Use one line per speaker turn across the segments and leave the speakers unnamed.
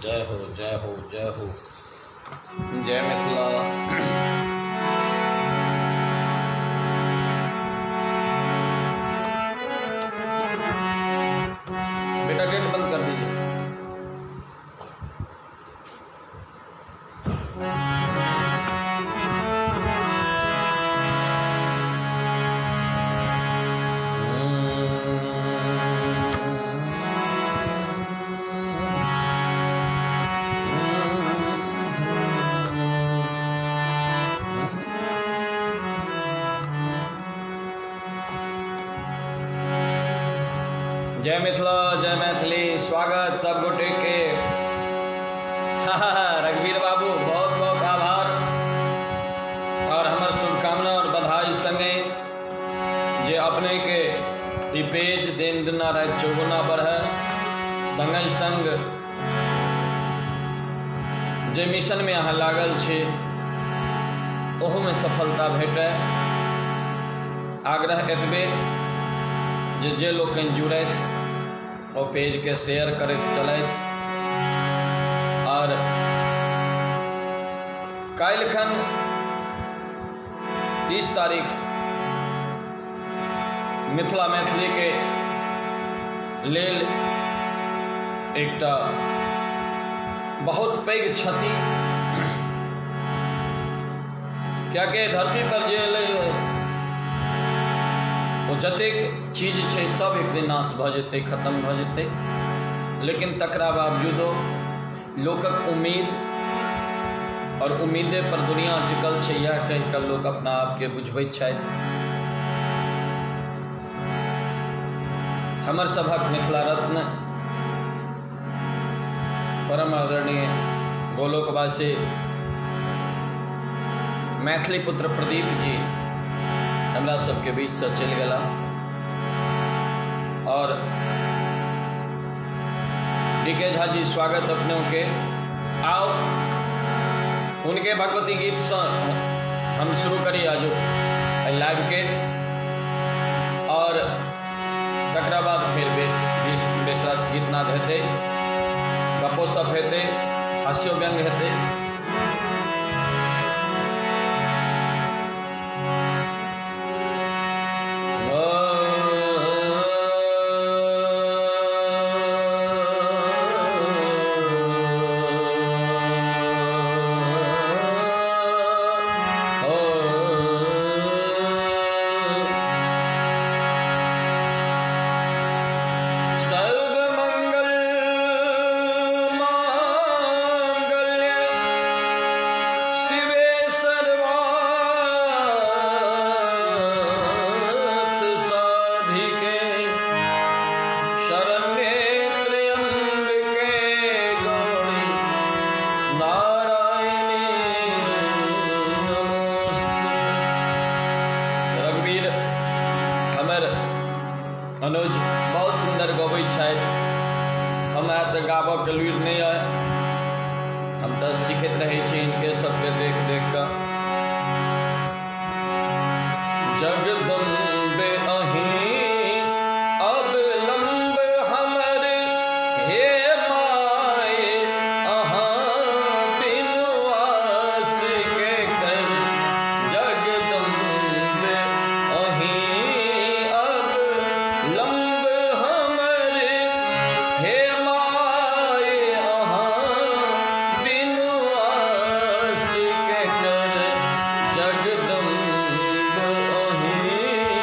जय हो जय हो जय हो, जय मिथिला। बेटा गेट बंद कर दीजिए। जय मिथिला, जय मैथिली। स्वागत सब गोटे के। रघुवीर बाबू बहुत बहुत आभार और हमर शुभकामना और बधाई संगे जे अपने के ई पेज दिन दिना राति चौगुना बढ़े, संगे संग जे मिशन में अहाँ लागल छी ओहूमे सफलता भेटै। आग्रह एतबे जे जे लोकनि जुड़थि ओ पेजके शेयर करैत चलथि। आओर काल्हिखन 30 तारीख मिथिला मैथिलीके लेल एकटा बहुत पैघ क्षति, कियाकि धरती पर जे एलै ओ जतेक चीज छै सब एक दिन नाश भऽ जेतै, खत्म भऽ जेतै। लेकिन तकरा बावजूदो लोकक उम्मीद और उम्मीदे पर दुनिया टिकल छै, इएह कहि कऽ लोक अपना आपके बुझबैत छथि। हमर सभक मिथिला रत्न परम आदरणीय गोलोकवासी मैथिली पुत्र प्रदीप जी हमरा सबके बीचसँ चलि गेला और डी के झा जी स्वागत अपनों के। आओ उनके भगवती गीत से हम शुरू करी आज लाइव के और तकरा बाद फेर बेस बेस बेसरास गीत नाद हेतै, गप्पो सप हेतै, हास्यो व्यंग हेतै। सर्वमंगल मांगल्य शिवे सर्वार्थ साधिके शरण्ये त्र्यंबके गौरी नारायणी नमोस्तुते। रघुवीर हमर अनुज बहुत सुन्दर गबै छथि। हमरा तऽ गाबऽके लुरि नहि अइ, हम तऽ सीखैत रहै छी हिनके सबके देख देख कऽ। जगदम्बे अहीं अवलम्ब हमर हे माय, अहाँ बिनु आस के कर। जगदम्बे अहीं अवलम्ब हमर हे माय, अहाँ बिनु आस के कर। जगदम्ब अहीं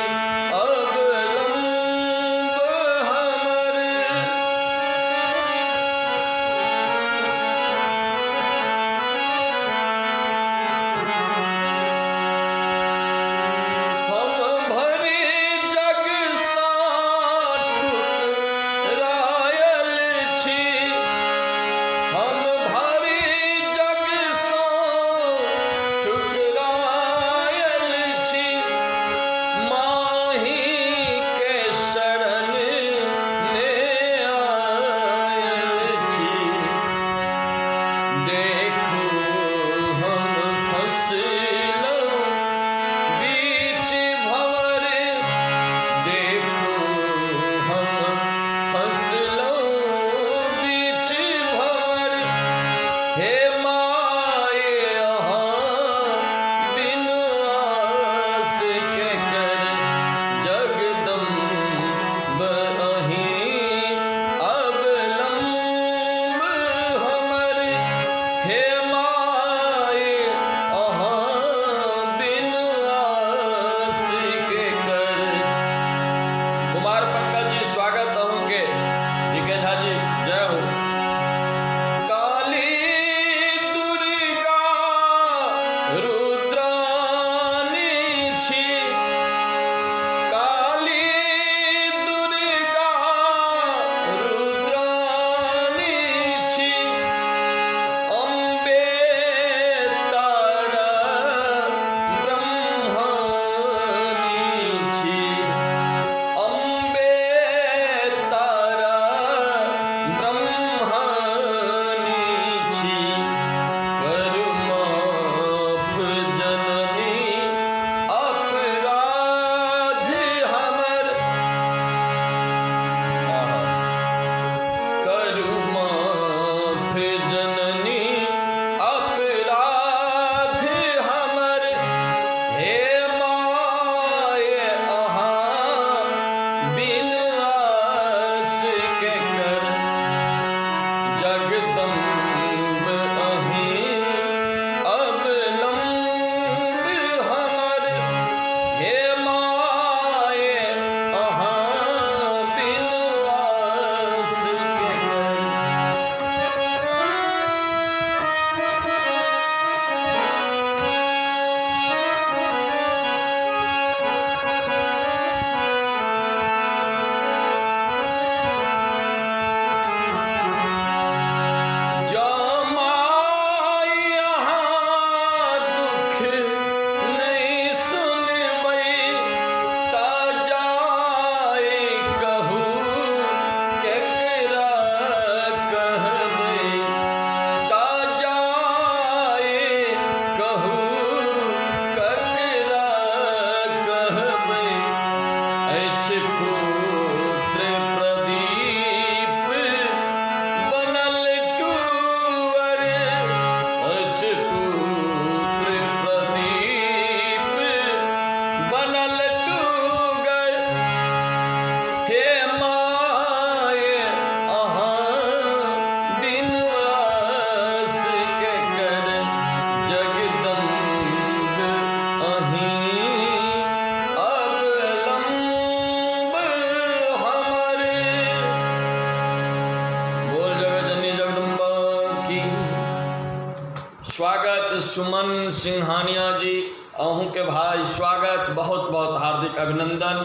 सुमन सिंघानिया जी अहूँके भाई स्वागत, बहुत बहुत हार्दिक अभिनंदन।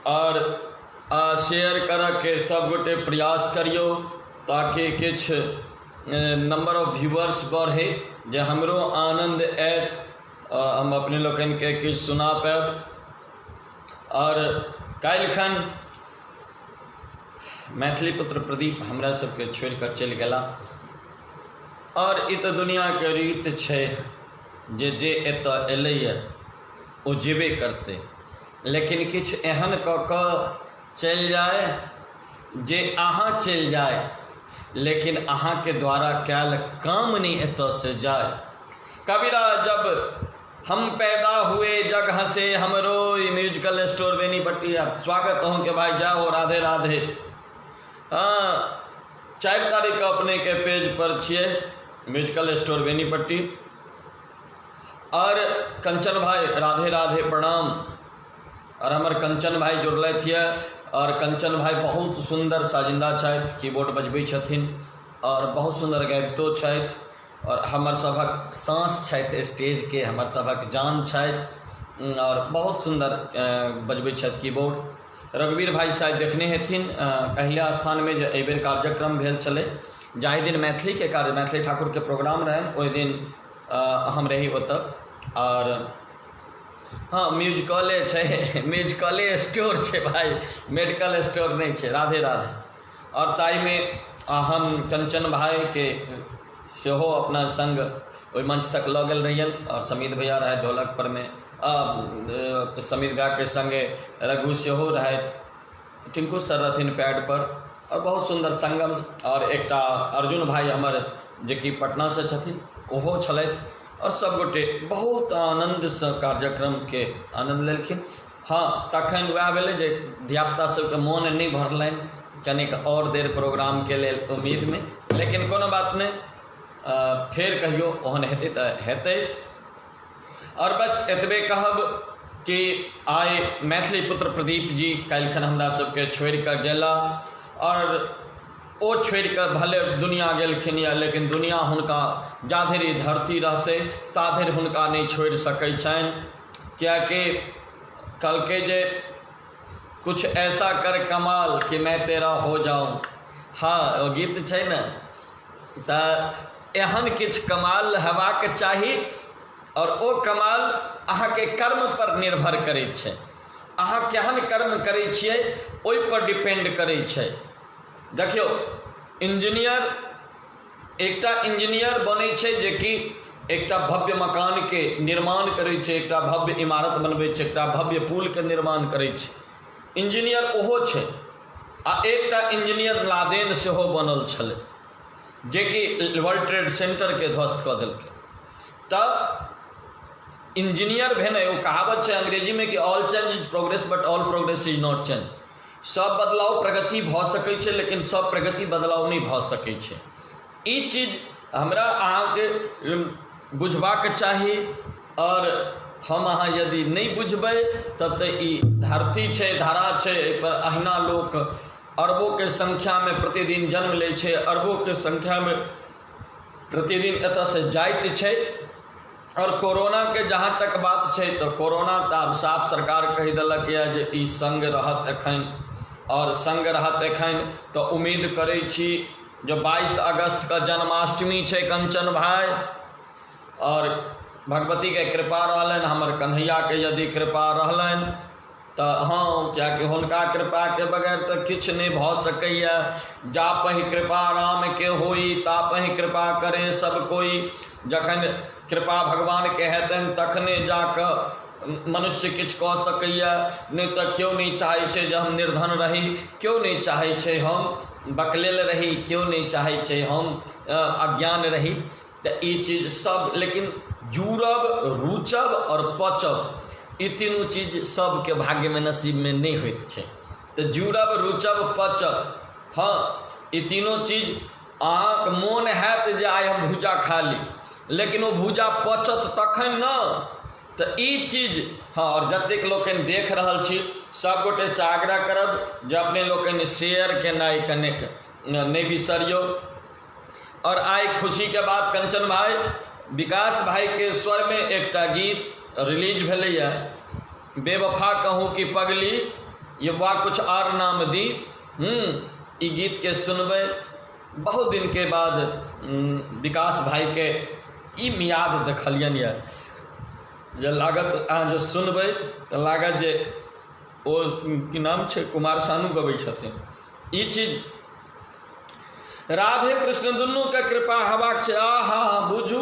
और शेयर करऽके सबगोटे प्रयास करियौ ताकि किछु नंबर ऑफ व्यूअर्स बढ़े, जे हमरो आनन्द आयत, हम अपने लोकनिके किछु सुना पायब। आओर काल्हिखन मैथिली पुत्र प्रदीप हमरा सबके छोड़ि कऽ चलि गेला। आओर ई तऽ दुनिआँके रीत छै जे जे एतऽ एलैए ओ जेबे करतै, लेकिन किछु एहन कऽ कऽ चलि जाय जे अहाँ चलि जाय लेकिन अहाँके द्वारा कयल काम नहि एतऽसँ जाय। कबीरा जब हम पैदा हुए जग हंसे हम रोई, म्यूजिकल स्टोर बेनीपट्टी। स्वागत अहूँके भाई, जय हो, राधे राधे। हाँ, 4 तारीख के अपने के पेज पर छियै म्यूजिकल स्टोर बेनीपट्टी। और कंचन भाई राधे राधे प्रणाम। और हमर कंचन भाई जुड़लथि यऽ और कंचन भाई बहुत सुन्दर साजिंदा छथि, कीबोर्ड बजबै छथिन और बहुत सुन्दर गाबितो छथि। और हमर सभक साँस छथि स्टेजके, हमर सभक जान छथि और बहुत सुन्दर बजबै छथि कीबोर्ड। रघुवीर भाई शायद देखने हेथिन अहिल्या स्थानमे जे एहिबेर कार्यक्रम भेल छलै, जाहि दिन मैथिलीके कार्य मैथिली ठाकुरके प्रोग्राम रहनि ओहि दिन हम रही ओतऽ। आओर हँ म्यूजिकले छै, म्यूजिकले स्टोर छै भाइ, मेडिकल स्टोर नहि छै। राधे राधे। आओर ताहिमे हम कंचन भाइके सेहो अपना सङ्ग ओहि मञ्च तक लऽ गेल रहियनि। आओर समीत भैया रहथि ढोलक परमे, समीत भैयाके सङ्गे रघु सेहो रहथि, टिंकू सर रहथिन पैड पर। आओर बहुत सुन्दर सङ्गम। आओर एकटा अर्जुन भाइ हमर जेकि पटनासँ छथिन ओहो छलथि। आओर सभगोटे बहुत आनन्दसँ कार्यक्रमके आनन्द लेलखिन। हँ, तखन वएह भेलै जे धियापुता सबके मोन नहि भरलनि कनिक आओर देर प्रोग्रामके लेल उम्मीदमे, लेकिन कोनो बात नहि, फेर कहियो ओहन हेतै तऽ हेतै। आओर बस एतबे कहब कि आइ मैथिली पुत्र प्रदीप जी काल्हिखन हमरा सबके छोड़िकऽ गेला। आओर ओ छोड़िकऽ भले दुनिआ गेलखिन यऽ, लेकिन दुनिआ हुनका जाधरि धरती रहतै ताधरि हुनका नहि छोड़ि सकै छनि। किएकि कहलकै जे कुछ ऐसा कर कमाल कि मैं तेरा हो जाऊँ। हँ, ओ गीत छै ने, तऽ एहन किछु कमाल हेबाक चाही आओर ओ कमाल अहाँके कर्मपर निर्भर करै छै। अहाँ केहन कर्म करै छियै ओहिपर डिपेंड करै छै। देखियौ, इंजीनियर एकटा इंजीनियर बनै छै जेकि एकटा भव्य मकानके निर्माण करै छै, एकटा भव्य इमारत बनबै छै, एकटा भव्य पुलके निर्माण करै छै, इंजीनियर ओहो छै। आ एकटा इंजीनियर लादेन सेहो बनल छलै जेकि वर्ल्ड ट्रेड सेंटरके ध्वस्त कऽ देलकै। तऽ इंजीनियर भेनाइ, ओ कहावत छै अंग्रेजीमे कि all change is progress but all progress is not change. सब बदलाव प्रगति भऽ सकै छै लेकिन सब प्रगति बदलाव नहि भऽ सकै छै। ई चीज हमरा अहाँके बुझबाक चाही। आओर हम अहाँ यदि नहि बुझबै तब तऽ ई धरती छै, धरा छै, एहिपर अहिना लोक अरबोके संख्यामे प्रतिदिन जन्म लै छै, अरबोके संख्यामे प्रतिदिन एतऽसँ जाइत छै। आओर कोरोनाके जहाँ तक बात छै तऽ कोरोना तऽ आब साफ सरकार कहि देलक यऽ जे ई सङ्ग रहत एखन, आओर सङ्ग रहत एखन। तऽ उम्मीद करै छी जे 22 अगस्तके जन्माष्टमी छै कंचन भाइ, आओर भगवतीके कृपा रहलनि, हमर कन्हैयाके यदि कृपा रहलनि तऽ हँ, किएकि हुनका कृपाके बगैर तऽ किछु नहि भऽ सकैए। जा पहि कृपा रामके होई ता पहि कृपा करे सब कोई। जखन कृपा भगवानके हेतनि तखने जाकऽ मनुष्य किछु कऽ सकैए, नहि तऽ केओ नहि चाहै छै जे हम निर्धन रही, केओ नहि चाहै छै हम बकलेल रही, केओ नहि चाहै छै हम अज्ञान रही। तऽ ई चीज सब, लेकिन जुड़ब, रुचब आओर पचब, ई तीनू चीज सबके भाग्यमे नसीबमे नहि होइत छै। तऽ जुड़ब, रुचब, पचब, हँ, ई तीनू चीज अहाँके मोन हैत जे आइ हम भूजा खा ली, लेकिन ओ भूजा पचत तखन ने। तऽ ई चीज हँ। आओर जतेक लोकनि देख रहल छी सभगोटेसँ आग्रह करब जे अपने लोकनि शेयर केनाइ कनेक नहि बिसरियौ। और आइ खुशीके बात कंचन भाई, विकास भाईके स्वरमे एकटा गीत रिलीज भेलैए, बेवफा कहूँ कि पगली ये वा कुछ आर नाम दी। ई गीतके सुनबै। बहुत दिनके बाद विकास भाईके ई मियाद देखलियनि यऽ जे लागत अहाँ जे सुनबै तऽ लागत जे ओ की नाम छै, कुमार सानू गबै छथिन। ई चीज राधे कृष्ण दुनूके कृपा हेबाक छै। आहा, बुझू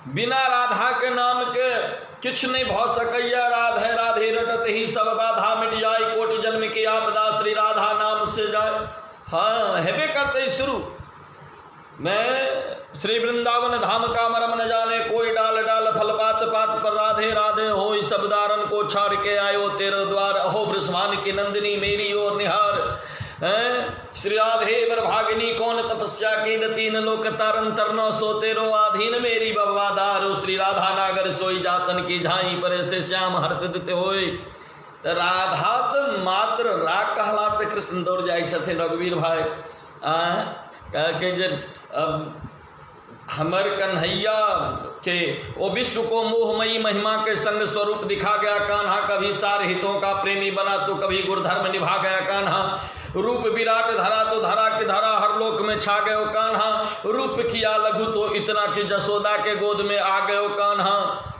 बिना राधाके नामके किछु नहि भऽ सकैए। राधे राधे रटत ही सब बाधा मिट जाय, कोटि जन्म की आपदा श्री राधा नाम से जाय। हाँ, हेबे करतै शुरू। मैं श्री वृंदावन धाम का मरम न जाने कोई, डाल डाल फल पात पात पर राधे राधे हो, सब दारन को छाड़ के आयो तेरे द्वार। अहो वृषभान की नंदिनी मेरी ओर निहार। हैं श्री राधे बरभागिनी कौन तपस्या की तीन लोक तारन तरनो सो तेरो आधीन मेरी बबवादार। श्री राधा नागर सोई जातन की झाई पर से श्याम हरत दित होई। तऽ राधा तऽ मात्र रा कहलासँ कृष्ण दौड़ जाइ छथिन। रघुवीर भाई आँय कहलकै जे हमर कन्हैया के ओ विश्व को मोहमयी महिमा के संग स्वरूप दिखा गया कान्हा, कभी सार हितों का प्रेमी बना तो कभी गुणधर्म निभा गया कान्हा। रूप विराट धरा तो धरा के धरा हर लोक में छा गयो कान्हा। रूप किया लघु तो इतना कि जसोदा के गोद में आ गयो कान्हा।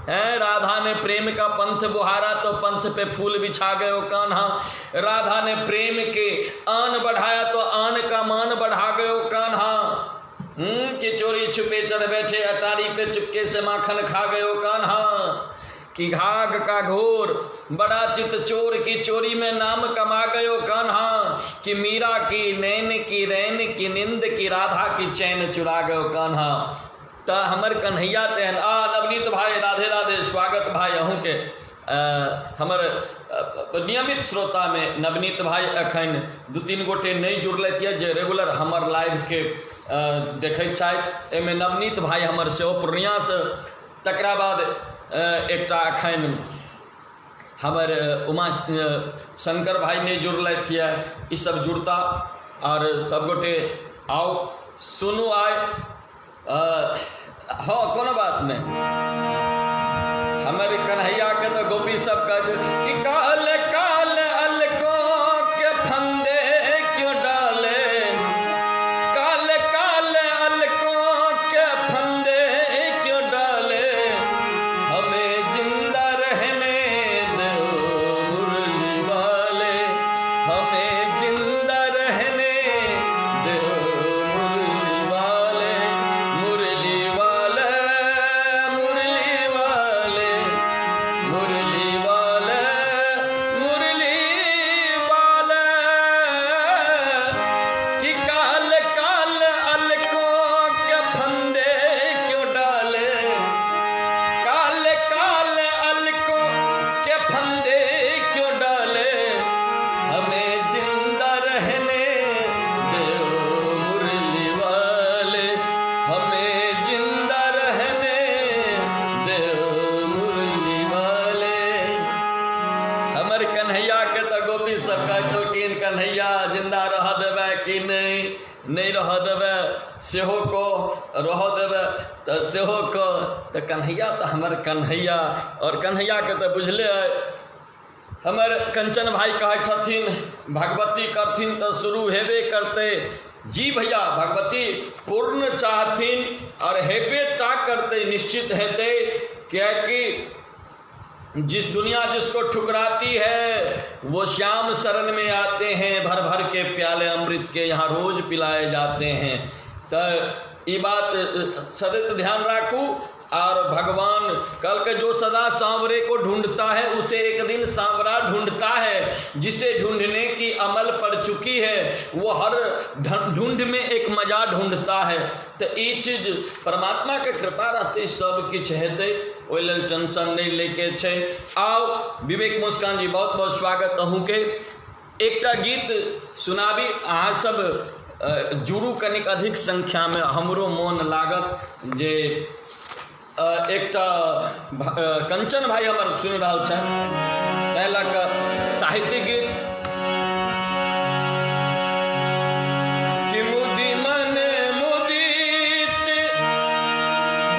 हैं राधा ने प्रेम का पंथ बुहारा तो पंथ पे फूल बिछा गयो कान्हा। राधा ने प्रेम के आन बढ़ाया तो आन का मान बढ़ा गयो कान्हा। कि चोरी छुपे चढ़ बैठे अटारी पे चुपके से माखन खा गयो कान्हा। कि घाघ का घोर बड़ा चित चोर की चोरी में नाम कमा गयो कान्हा। कि मीरा की नैन की रैन की नींद की राधा की चैन चुरा गयो कान्हा। तऽ हमर कन्हैया तेहन। आ नवनीत भाई, राधे राधे, स्वागत भाई अहूँके। हमर नियमित श्रोतामे नवनीत भाई एखन दू तीन गोटे नहि जुड़लथि यऽ जे रेगुलर हमर लाइवके देखैत छथि। एहिमे नवनीत भाई हमर सेहो पूर्णियाँसँ। तकरा बाद एकटा एखन हमर उमा शंकर भाई नहि जुड़लथि यऽ। ईसब जुड़ता आओर सबगोटे आउ सुनू आइ। हँ, कोनो बात नहि। हमर कन्हैयाके तऽ गोपी सब कहै छै कि काल काल अलको के फंदे क्यों डाले, काल काल अलको के फंदे क्यों डाले, हमें जिंदा रहने दो मुरली वाले, हमें जिंदा रहने दो मुरली वाले, मुरली वाले, मुरली वाले, मुरली वाले, मुरली वाले। कि काल काल अलको के फंदे क्यों डाले, काल काल अलको के फंदे क्यों डाले, हमें जिंदा रहने दो मुरली वाले, हमें जिंदा रहने दो मुरली वाले। हमर कन्हैया के तऽ गोपी सब कहै छलखिन, कन्हैया जिंदा रह देबै कि नहि? नहि रह देबै सेहो कह, रह देबै तऽ सेहो कह। तऽ कन्हैया तऽ हमर कन्हैया। आओर कन्हैयाके तऽ बुझले अइ। हमर कंचन भाई कहै छथिन भगवती करथिन तऽ शुरू हेबे करतै। जी भैया, भगवती पूर्ण चाहथिन आओर हेबे टा करतै, निश्चित हेतै। किएकि जिस दुनिया जिसको ठुकराती है वो श्याम शरण में आते हैं, भर भर के प्याले अमृत के यहाँ रोज पिलाए जाते हैं। तऽ ई बात सदैत ध्यान राखू। और भगवान कल के जो सदा सांवरे को ढूंढता है उसे एक दिन सांवरा ढूंढता है। जिसे ढूंढने की अमल पड़ चुकी है वो हर ढूंढ में एक मजा ढूंढता है। तऽ ई चीज परमात्मा के कृपा रहतै सब किछु हेतै, ओहि लेल टेंशन नहि लैके छै। आउ विवेक मुस्कान जी, बहुत बहुत स्वागत अहूँके। एकटा गीत सुनाबी, अहाँ सब जुड़ू कनिक अधिक संख्यामे, हमरो मोन लागत जे एकटा कंचन भाई हमर सुनि रहल छथि, ताहि लऽ कऽ साहित्यिक गीत कि मुदि मन मुदित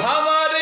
भंवर।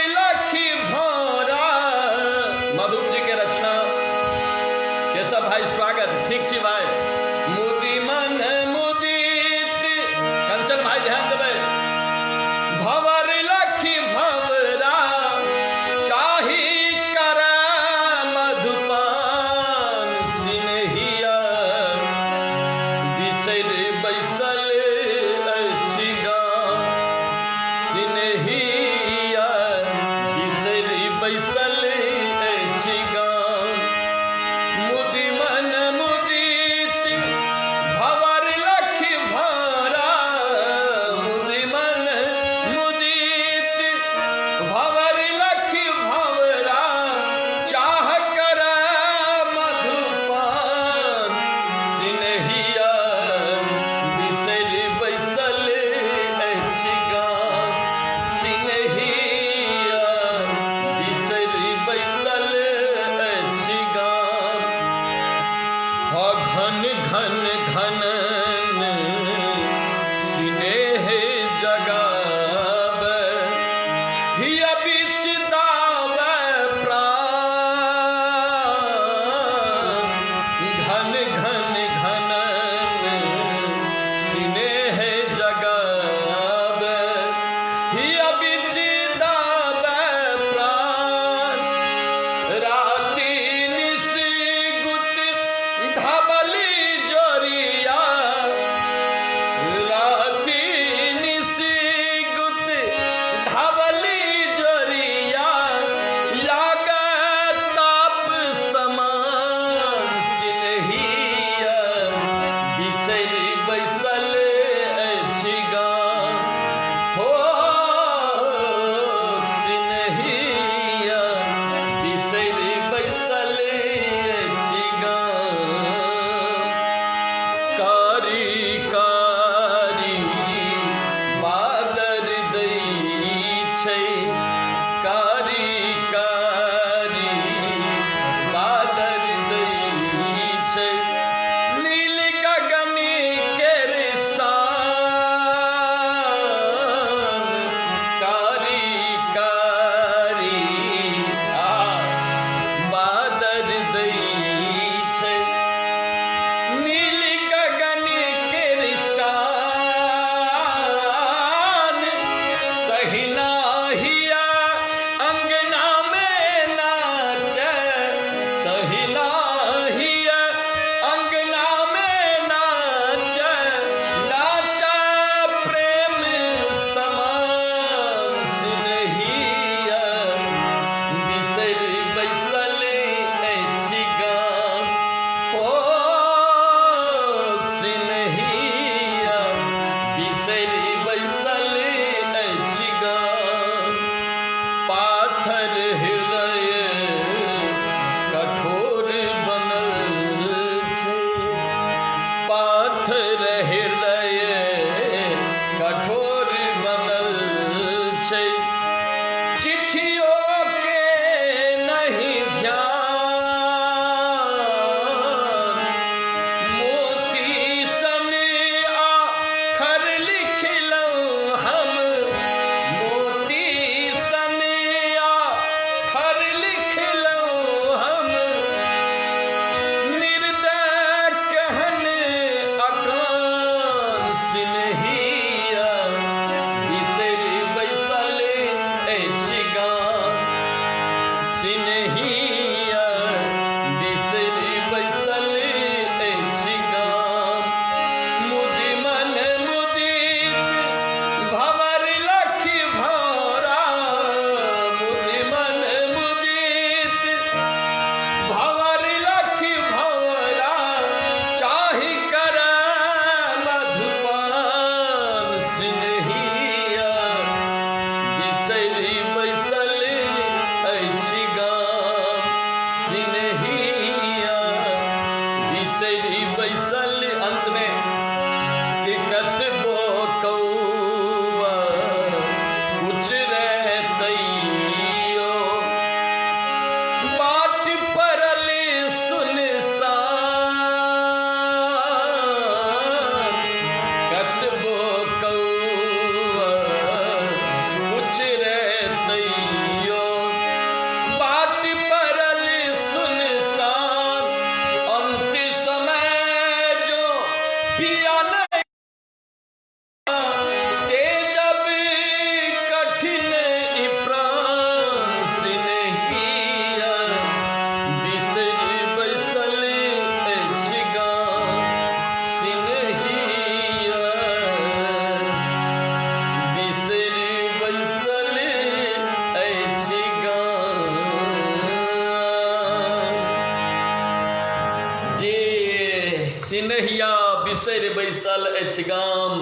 अछि गाम।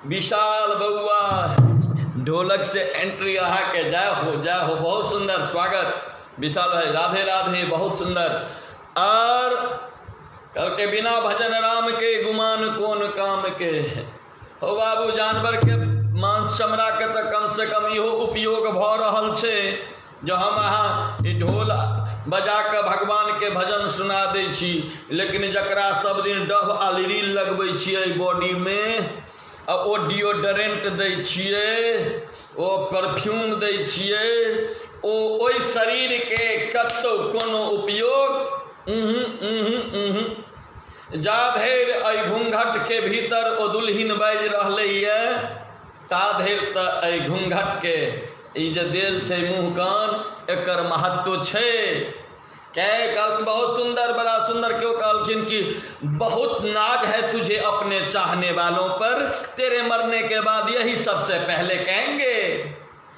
विशाल बउआ ढोलक से एंट्री अहाँके, जय हो जय हो, बहुत सुंदर स्वागत विशाल भाई, राधे राधे, बहुत सुंदर। और कहलकै बिना भजन राम के गुमान कोन काम के। हो बाबू, जानवर के मांस चमड़ा के तऽ कम से कम इहो उपयोग भऽ रहल छै जो हम अहाँ ई ढोल बजा कऽ भगवान के भजन सुना दै छी, लेकिन जकरा सब दिन डभ आ रील लगबै छियै बॉडी मे, आ ओ डिओडोरेंट दै छियै, ओ परफ्यूम दै छियै, ओ ओहि शरीर के कतौ कोनो उपयोग उहूँ उहूँ उहूँ। जा धरि एहि घूँघट के भीतर ओ दुल्हिन बाजि रहलैए ता धरि तऽ एहि घूँघटके ई जे देल छै मुँह कान एकर महत्व छै। कै कहलखिन बहुत सुंदर, बड़ा सुंदर। क्यों कहलखिन कि बहुत नाज है तुझे अपने चाहने वालों पर, तेरे मरने के बाद यही सबसे पहले कहेंगे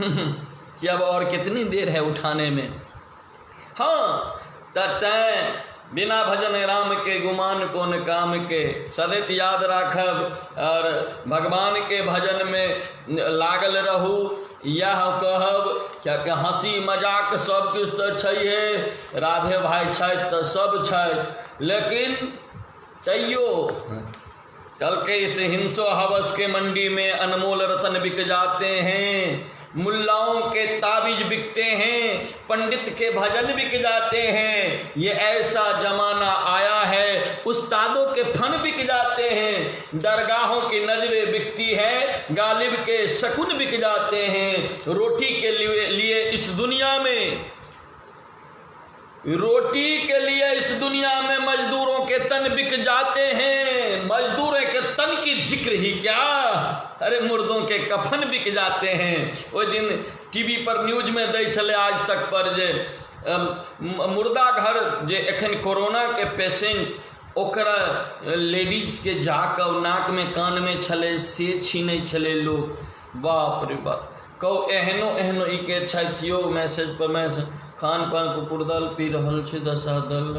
कि अब और कितनी देर है उठाने में। हाँ, तऽ तैं बिना भजन राम के गुमान कोन काम के, सदैत याद राखब और भगवान के भजन में लागल रहू। यह कहब कियाकि हँसी मजाक सब किछु तऽ छैहे, राधे भाई छथि तऽ सब छथि, लेकिन तैयो कहलकै इस हिंसो हवस के मंडी में अनमोल रतन बिक जाते हैं, मुल्लाओं के ताबीज बिकते हैं, पंडित के भजन बिक जाते हैं। ये ऐसा जमाना आया है उस्तादों के फन बिक जाते हैं, दरगाहों की नजरें बिकती है, गालिब के शकुन बिक जाते हैं। रोटी के लिए इस दुनिया में, रोटी के लिए इस दुनिया में मजदूरों के तन बिक जाते हैं, मजदूरों के तन की जिक्र ही क्या, अरे मुर्दों के कफन बिक जाते हैं। ओहि दिन टीवी पर न्यूज में दै छलै आज तक पर जे मुर्दा घर जे एखन कोरोना के पेशेंट ओकरा लेडीज के जाकऽ नाक में कान में छलै से छीनै छलै लोक। बाप रे बाप, कहू एहनो एहनो ई के छथि यौ। मैसेज पर मैसेज, खान पान कुकुर दल पी रहल छै दशा दल,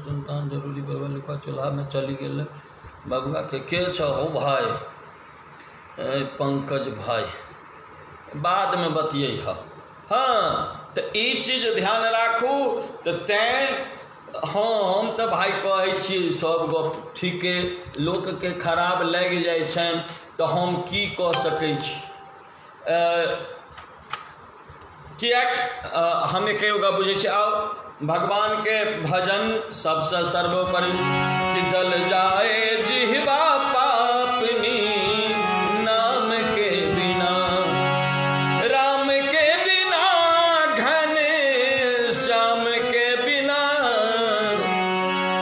संतान जरूरी बलबा लिखा चूल्हा में चली गेल बबुआ के छौ हो भाई, पंकज भाई, बाद में बतियै ह। हाँ, तऽ ई चीज ध्यान राखू। तऽ तैं हम तऽ भाइ कहै छी सब गप ठीके, लोकके खराब लागि जाइ छनि तऽ हम की कऽ सकै छी। किएक हम एके गप बुझै छी, आउ भगवानके भजन सबसँ सर्वोपरि। कि जल जाए जिहवा पापनी नाम के बिना, राम के बिना घन श्याम के बिना,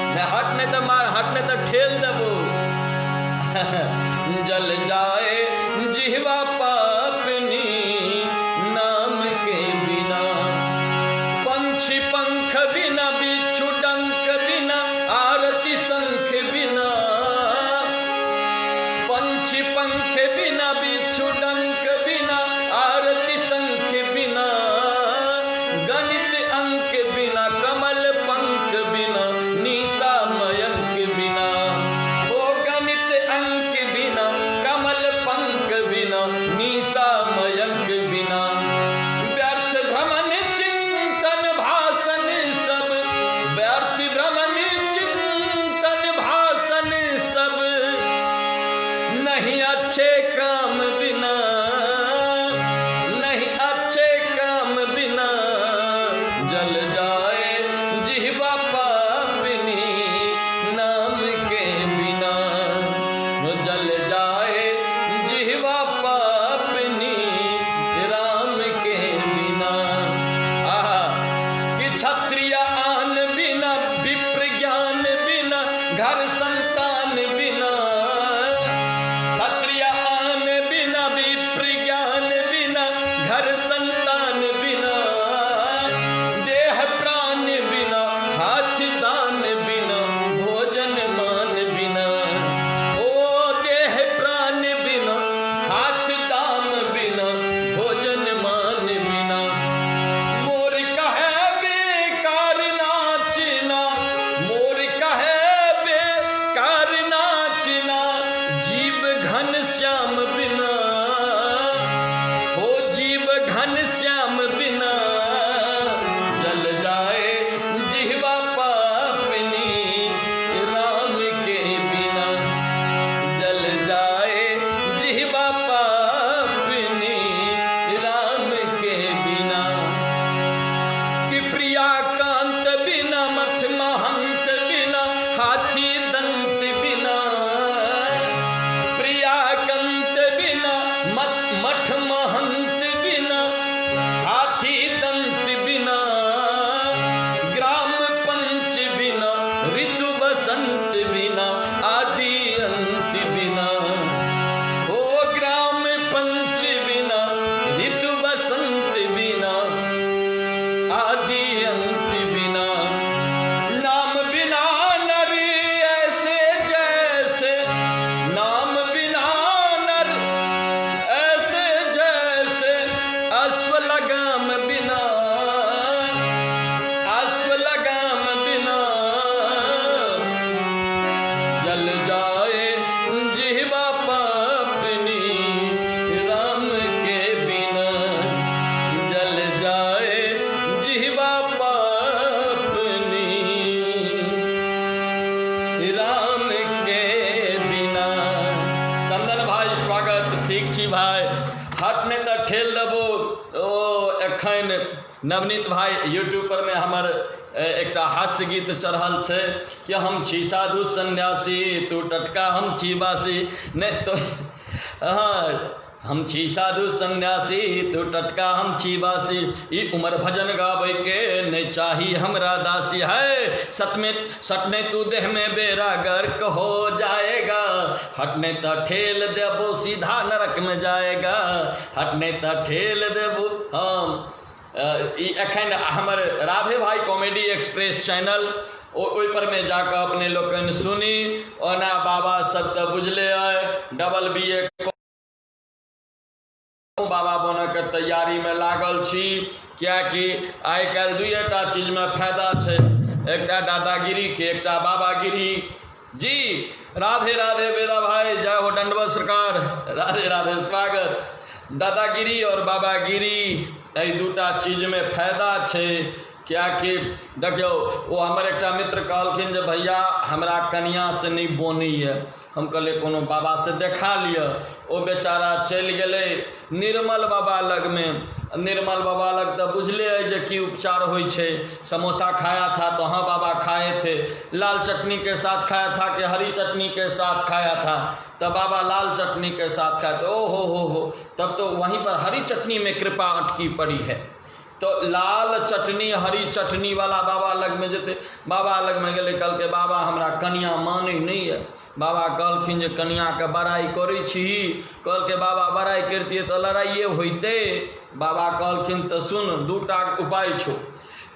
नहीं हट नहीं तो मार, हट नहीं तो ठेल देबो। जल जाए जिहवा पापनी नाम के बिना, पंछी पंख बिना बिच्छू डंक बिना आरती शंख बिना, पंछी पंख बिना बिच्छू डंक बिना आरती शंख बिना, गणित अंक बिना कमल पंख बिना निशा मयंक बिना, ओ गणित अंक बिना कमल पंख बिना निशा मयंक बिना, व्यर्थ भ्रमण चिंतन भाषण सब, व्यर्थ भ्रमण चिंतन भाषण सब, नहीं अच्छे काम बिना, नहीं अच्छे काम बिना, जल जाए जिहवा पापनी नाम के बिना, जल जाए जिहवा पापनी राम के बिना। आहा, कि क्षत्रिय आन बिना विप्र ज्ञान बिना घर संतान बिना, क्षत्रिय आन बिना विप्र भाई स्वागत, ठीक छी भाई? हट नहि तऽ ठेल देबो। ओ एखन नवनीत भाई यूट्यूब पर मे हमर एकटा हास्य गीत चढ़ल छै कि हम छी साधु सन्यासी, तू टटका हम छी बासी। नहि तो हँ, हम छी साधु सन्यासी, तू टटका हम छी बासी, ई उमर भजन गाबैके नहि चाही हमरा दासी। है सटने सटने तू देह में बेड़ा गर्क हो जाएगा, हटने तऽ ठेल देबो सीधा नरक में जाएगा, हटने तऽ ठेल देबो हम। ई एखन हमर राधे भाई कॉमेडी एक्सप्रेस चैनल, ओहि पर मे जाकऽ अपने लोकनि सुनी। ओना बाबा सब तऽ बुझले अइ, डबल बी ए बाबा बनऽके तैयारीमे लागल छी, किएकि आइ काल्हि दुइएटा चीजमे फायदा छै, एकटा दादागिरीके, एकटा बाबागिरी। जी राधे राधे बेदा भाई, जय हो दंडवत सरकार, राधे राधे स्वागत। दादागिरी और बाबागिरी एहि दूटा चीजमे फायदा छै, किएकि देखियौ ओ हमर एकटा मित्र कहलखिन जे भैया हमरा कनिआँसँ नहि बनैए। हम कहलियै कोनो बाबासँ देखा लिअ। ओ बेचारा चलि गेलै निर्मल बाबा लगमे। निर्मल बाबा लग तऽ बुझले अइ जे की उपचार होइ छै। समोसा खाया था तो हाँ बाबा खाए थे, लाल चटनी के साथ खाया था कि हरी चटनी के साथ खाया था? तऽ बाबा लाल चटनी के साथ खाए थे। ओ हो हो हो, तब तो वहीं पर हरी चटनी में कृपा अटकी पड़ी है। तो लाल चटनी हरी चटनी वाला बाबा लगमे जेतै। बाबा लगमे गेलै, कहलकै बाबा हमरा कनिआँ मानै नहि यऽ। बाबा कहलखिन जे कनिआँके बड़ाइ करै छी? कहलकै बाबा बड़ाइ करितियै तऽ लड़ाइए होइतै। बाबा कहलखिन तऽ सुन, दूटा उपाय छौ।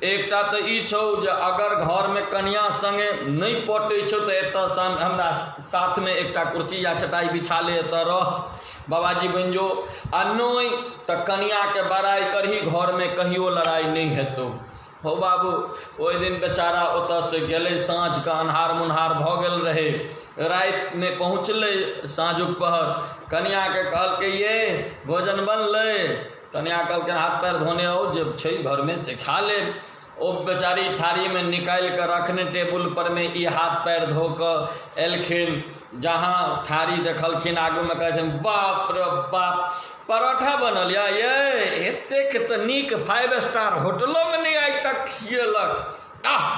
एकटा तऽ ई छौ जे अगर घरमे कनिआँ सङ्गे नहि पटै छौ तऽ एतऽ हमरा साथमे एकटा कुर्सी या चटाइ बिछा ले, एतऽ रह, बाबाजी बनि जो। आ नहि तऽ कनिआँके बड़ाइ करही, घरमे कहियो लड़ाइ नहि हेतौ। हौ बाबू, ओहि दिन बेचारा ओतऽसँ गेलै, साँझके अन्हार मुन्हार भऽ गेल रहै, रातिमे पहुँचलै साँझुक पहर। कनिआँके कहलकै ये भोजन बनलै? कनिआँ कहलकै हाथ पैर धोने आउ, जे छै घरमे से खा लेब। ओ बेचारी थारीमे निकालि कऽ रखने टेबुल परमे, ई हाथ पैर धो कऽ एलखिन, जहाँ थारी देखलखिन आगूमे, कहै छथिन बाप रे बाप, परोठा बनल यऽ ये, एतेक तऽ नीक फाइव स्टार होटलोमे नहि आइ तक खियेलक। आह,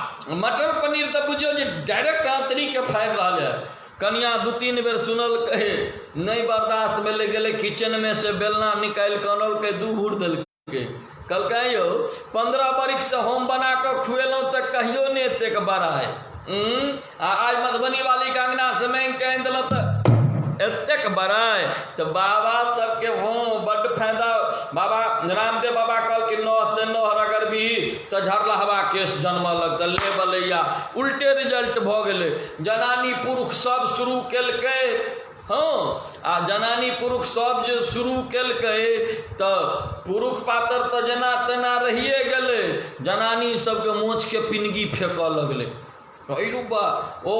मटर पनीर तऽ बुझियौ जे डायरेक्ट आँतरीके फाड़ि रहल यऽ। कनिआँ दू तीन बेर सुनलकै, नहि बर्दाश्त भेलै, गेलै किचनमे से बेलना निकालि कऽ अनलकै, दू घूर देलकै। कहलकै यौ 15 बरिखसँ हम बना कऽ खुएलहुँ तऽ कहियो नहि एतेक बड़ाइ, आ आइ मधुबनी वालीके अङ्गनासँ माँगि कऽ आनि देलहुँ तऽ एतेक बड़ाइ। तऽ बाबा सबके हँ बड्ड फायदा। बाबा रामदेव बाबा कहलखिन नह से नह रगड़बिही तऽ झरलहबा केश जनमऽ लगतै। ले बलैया, उल्टे रिजल्ट भऽ गेलै। जनानी पुरुष सब शुरू केलकै, हँ, आ जनानी पुरुष सब जे शुरू केलकै तऽ पुरुष पातर तऽ जेना तेना रहिए गेलै, जनानी सबके मोछके पिनगी फेकऽ लगलै। अरे बा, ओ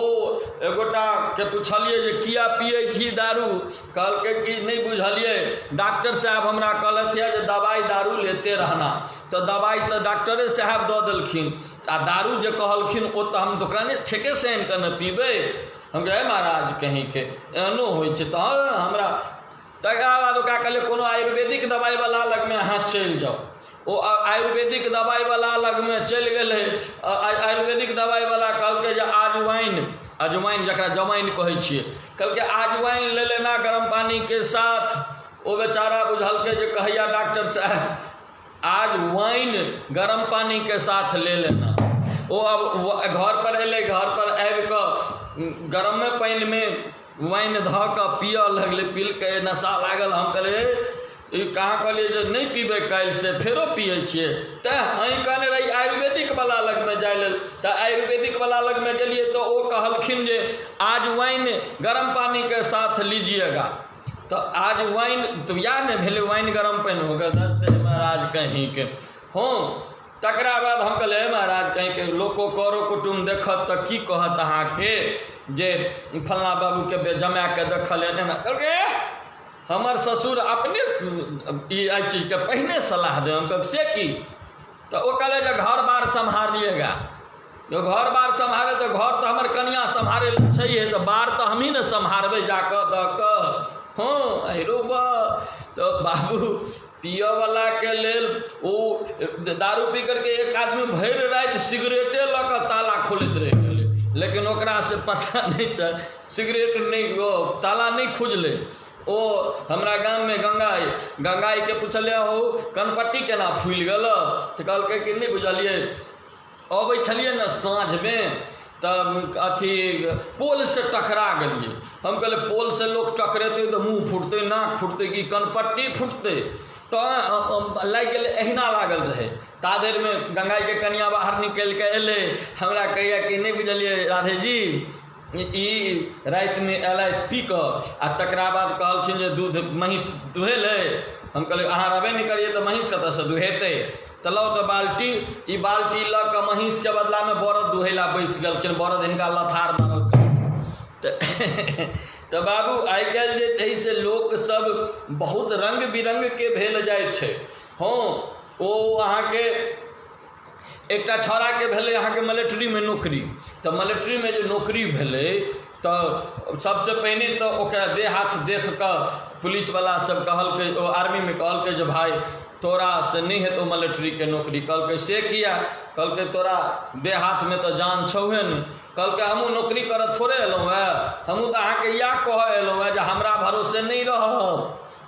एगोटाके पुछलियै जे किया पियै छी दारू? कहलकै कि नहि बुझलियै, डॉक्टर साहब हमरा कहलथि जे दवाइ दारू लेते रहना। तऽ दवाइ तऽ डॉक्टरे साहब दऽ देलखिन, आ दारू जे कहलखिन ओ तऽ हम दोकाने ठेकेसँ आनि कऽ ने पीबै। हम कहै महाराज कहीँके एहनो होइ छै? तऽ हमरा तकरा बाद ओकरा कहलियै कोनो आयुर्वेदिक दवाइवला लगमे अहाँ चलि जाउ। ओ आयुर्वेदिक दवाइवला लगमे चलि गेलै। आयुर्वेदिक दवाइवला कहलकै जे अजवाइन, अजवाइन जकरा जमाइन कहै छियै, कहलकै अजवाइन ले लेना गरम पानीके साथ। ओ बेचारा बुझलकै जे कहैया डॉक्टर साहब आज वाइन गरम पानी के साथ ले लेना। ओ अब घर पर एलै, घर पर आबि कऽ गरमे पानिमे वाइन धऽ कऽ पियऽ लगलै। पीलकै, नशा लागल। हम कहलियै ई कहाँ कहलियै जे नहि पीबै काल्हिसँ, फेरो पियै छियै? तैँ अहीं कहने रही आयुर्वेदिक वला लगमे जाइ लेल, तऽ आयुर्वेदिक वला लगमे गेलियै तऽ ओ कहलखिन जे आज वाइन गरम पानीके साथ लीजिएगा। तऽ आज वाइन तऽ इएह ने भेलै वाइन गरम पानि हो गेल। महाराज कहीँके हँ। तकरा बाद हम कहलियै महाराज कहीँके लोको करो कुटुम्ब देखत तऽ की कहत अहाँके जे फल्लाँ बाबूके जमाएके देखल एना? कहलकै हमर ससुर अपने ई एहि चीजके पहिने सलाह दे। हम कहलियै से की? तऽ ओ कहलै जे घर बार सम्हारिएगा। जो घर बार सम्हारे तऽ घर तऽ हमर कनिआँ सम्हारै लए छैहे, तऽ बार तऽ हमही ने सम्हारबै जाकऽ दऽ कऽ। हँ अहिरो बा। तऽ बाबू पियऽवलाके लेल ओ दारू पी करके एक आदमी भरि राति सिगरेटे लऽ कऽ ताला खोलैत रहि गेलै, लेकिन ओकरा से पता नहि चल, सिगरेट नहि, ओ ताला नहि खुजलै। ओ हमरा गाममे गंगा अइ, गंगाजीके पुछलियै, हौ कनपट्टी केना फुलि गेल? तऽ कहलकै कि नहि बुझलियै, अबै छलियै ने साँझमे तऽ अथी पोलसँ टकरा गेलियै। हम कहलियै पोलसँ लोक टकरेतै तऽ मुँह फुटतै, नाक फुटतै कि कनपट्टी फुटतै? तऽ लागि गेलै, एहिना लागल रहै। ता धरिमे गंगाजीके कनिआँ बाहर निकलि कऽ एलै, हमरा कहैए कि नहि बुझलियै राधेजी, ई रातिमे अयलथि पी कऽ आ तकरा बाद कहलखिन जे दूध महीँस दुहेलै। हम कहलियै अहाँ रहबे नहि करियै तऽ महीँस कतऽसँ दुहेतै? तऽ लाउ तऽ बाल्टी। ई बाल्टी लऽ कऽ महीँसके बदलामे बरद दुहै लए बैस गेलखिन, बरद हिनका लथार मारलकै। तऽ बाबू आइ काल्हि जे छै से लोकसभ बहुत रङ्ग बिरङ्गके भेल जाइ छै। हँ, ओ अहाँके एकटा छौड़ाके भेलै अहाँके मिलिट्रीमे नौकरी। तऽ मिलिट्रीमे जे नौकरी भेलै तऽ सबसँ पहिने तऽ ओकरा देह हाथ देख कऽ पुलिसवला सब कहलकै, ओ आर्मीमे कहलकै जे भाय तोरा से नहि हेतौ मिलिट्रीके नौकरी। कहलकै से किया? कहलकै तोरा देह हाथमे तऽ जान छौहे नहि। कहलकै हमहूँ नौकरी करऽ थोड़े एलहुँ हेँ, हमहूँ तऽ अहाँके इएह कहऽ एलहुँ हेँ जे हमरा भरोसे नहि रहब।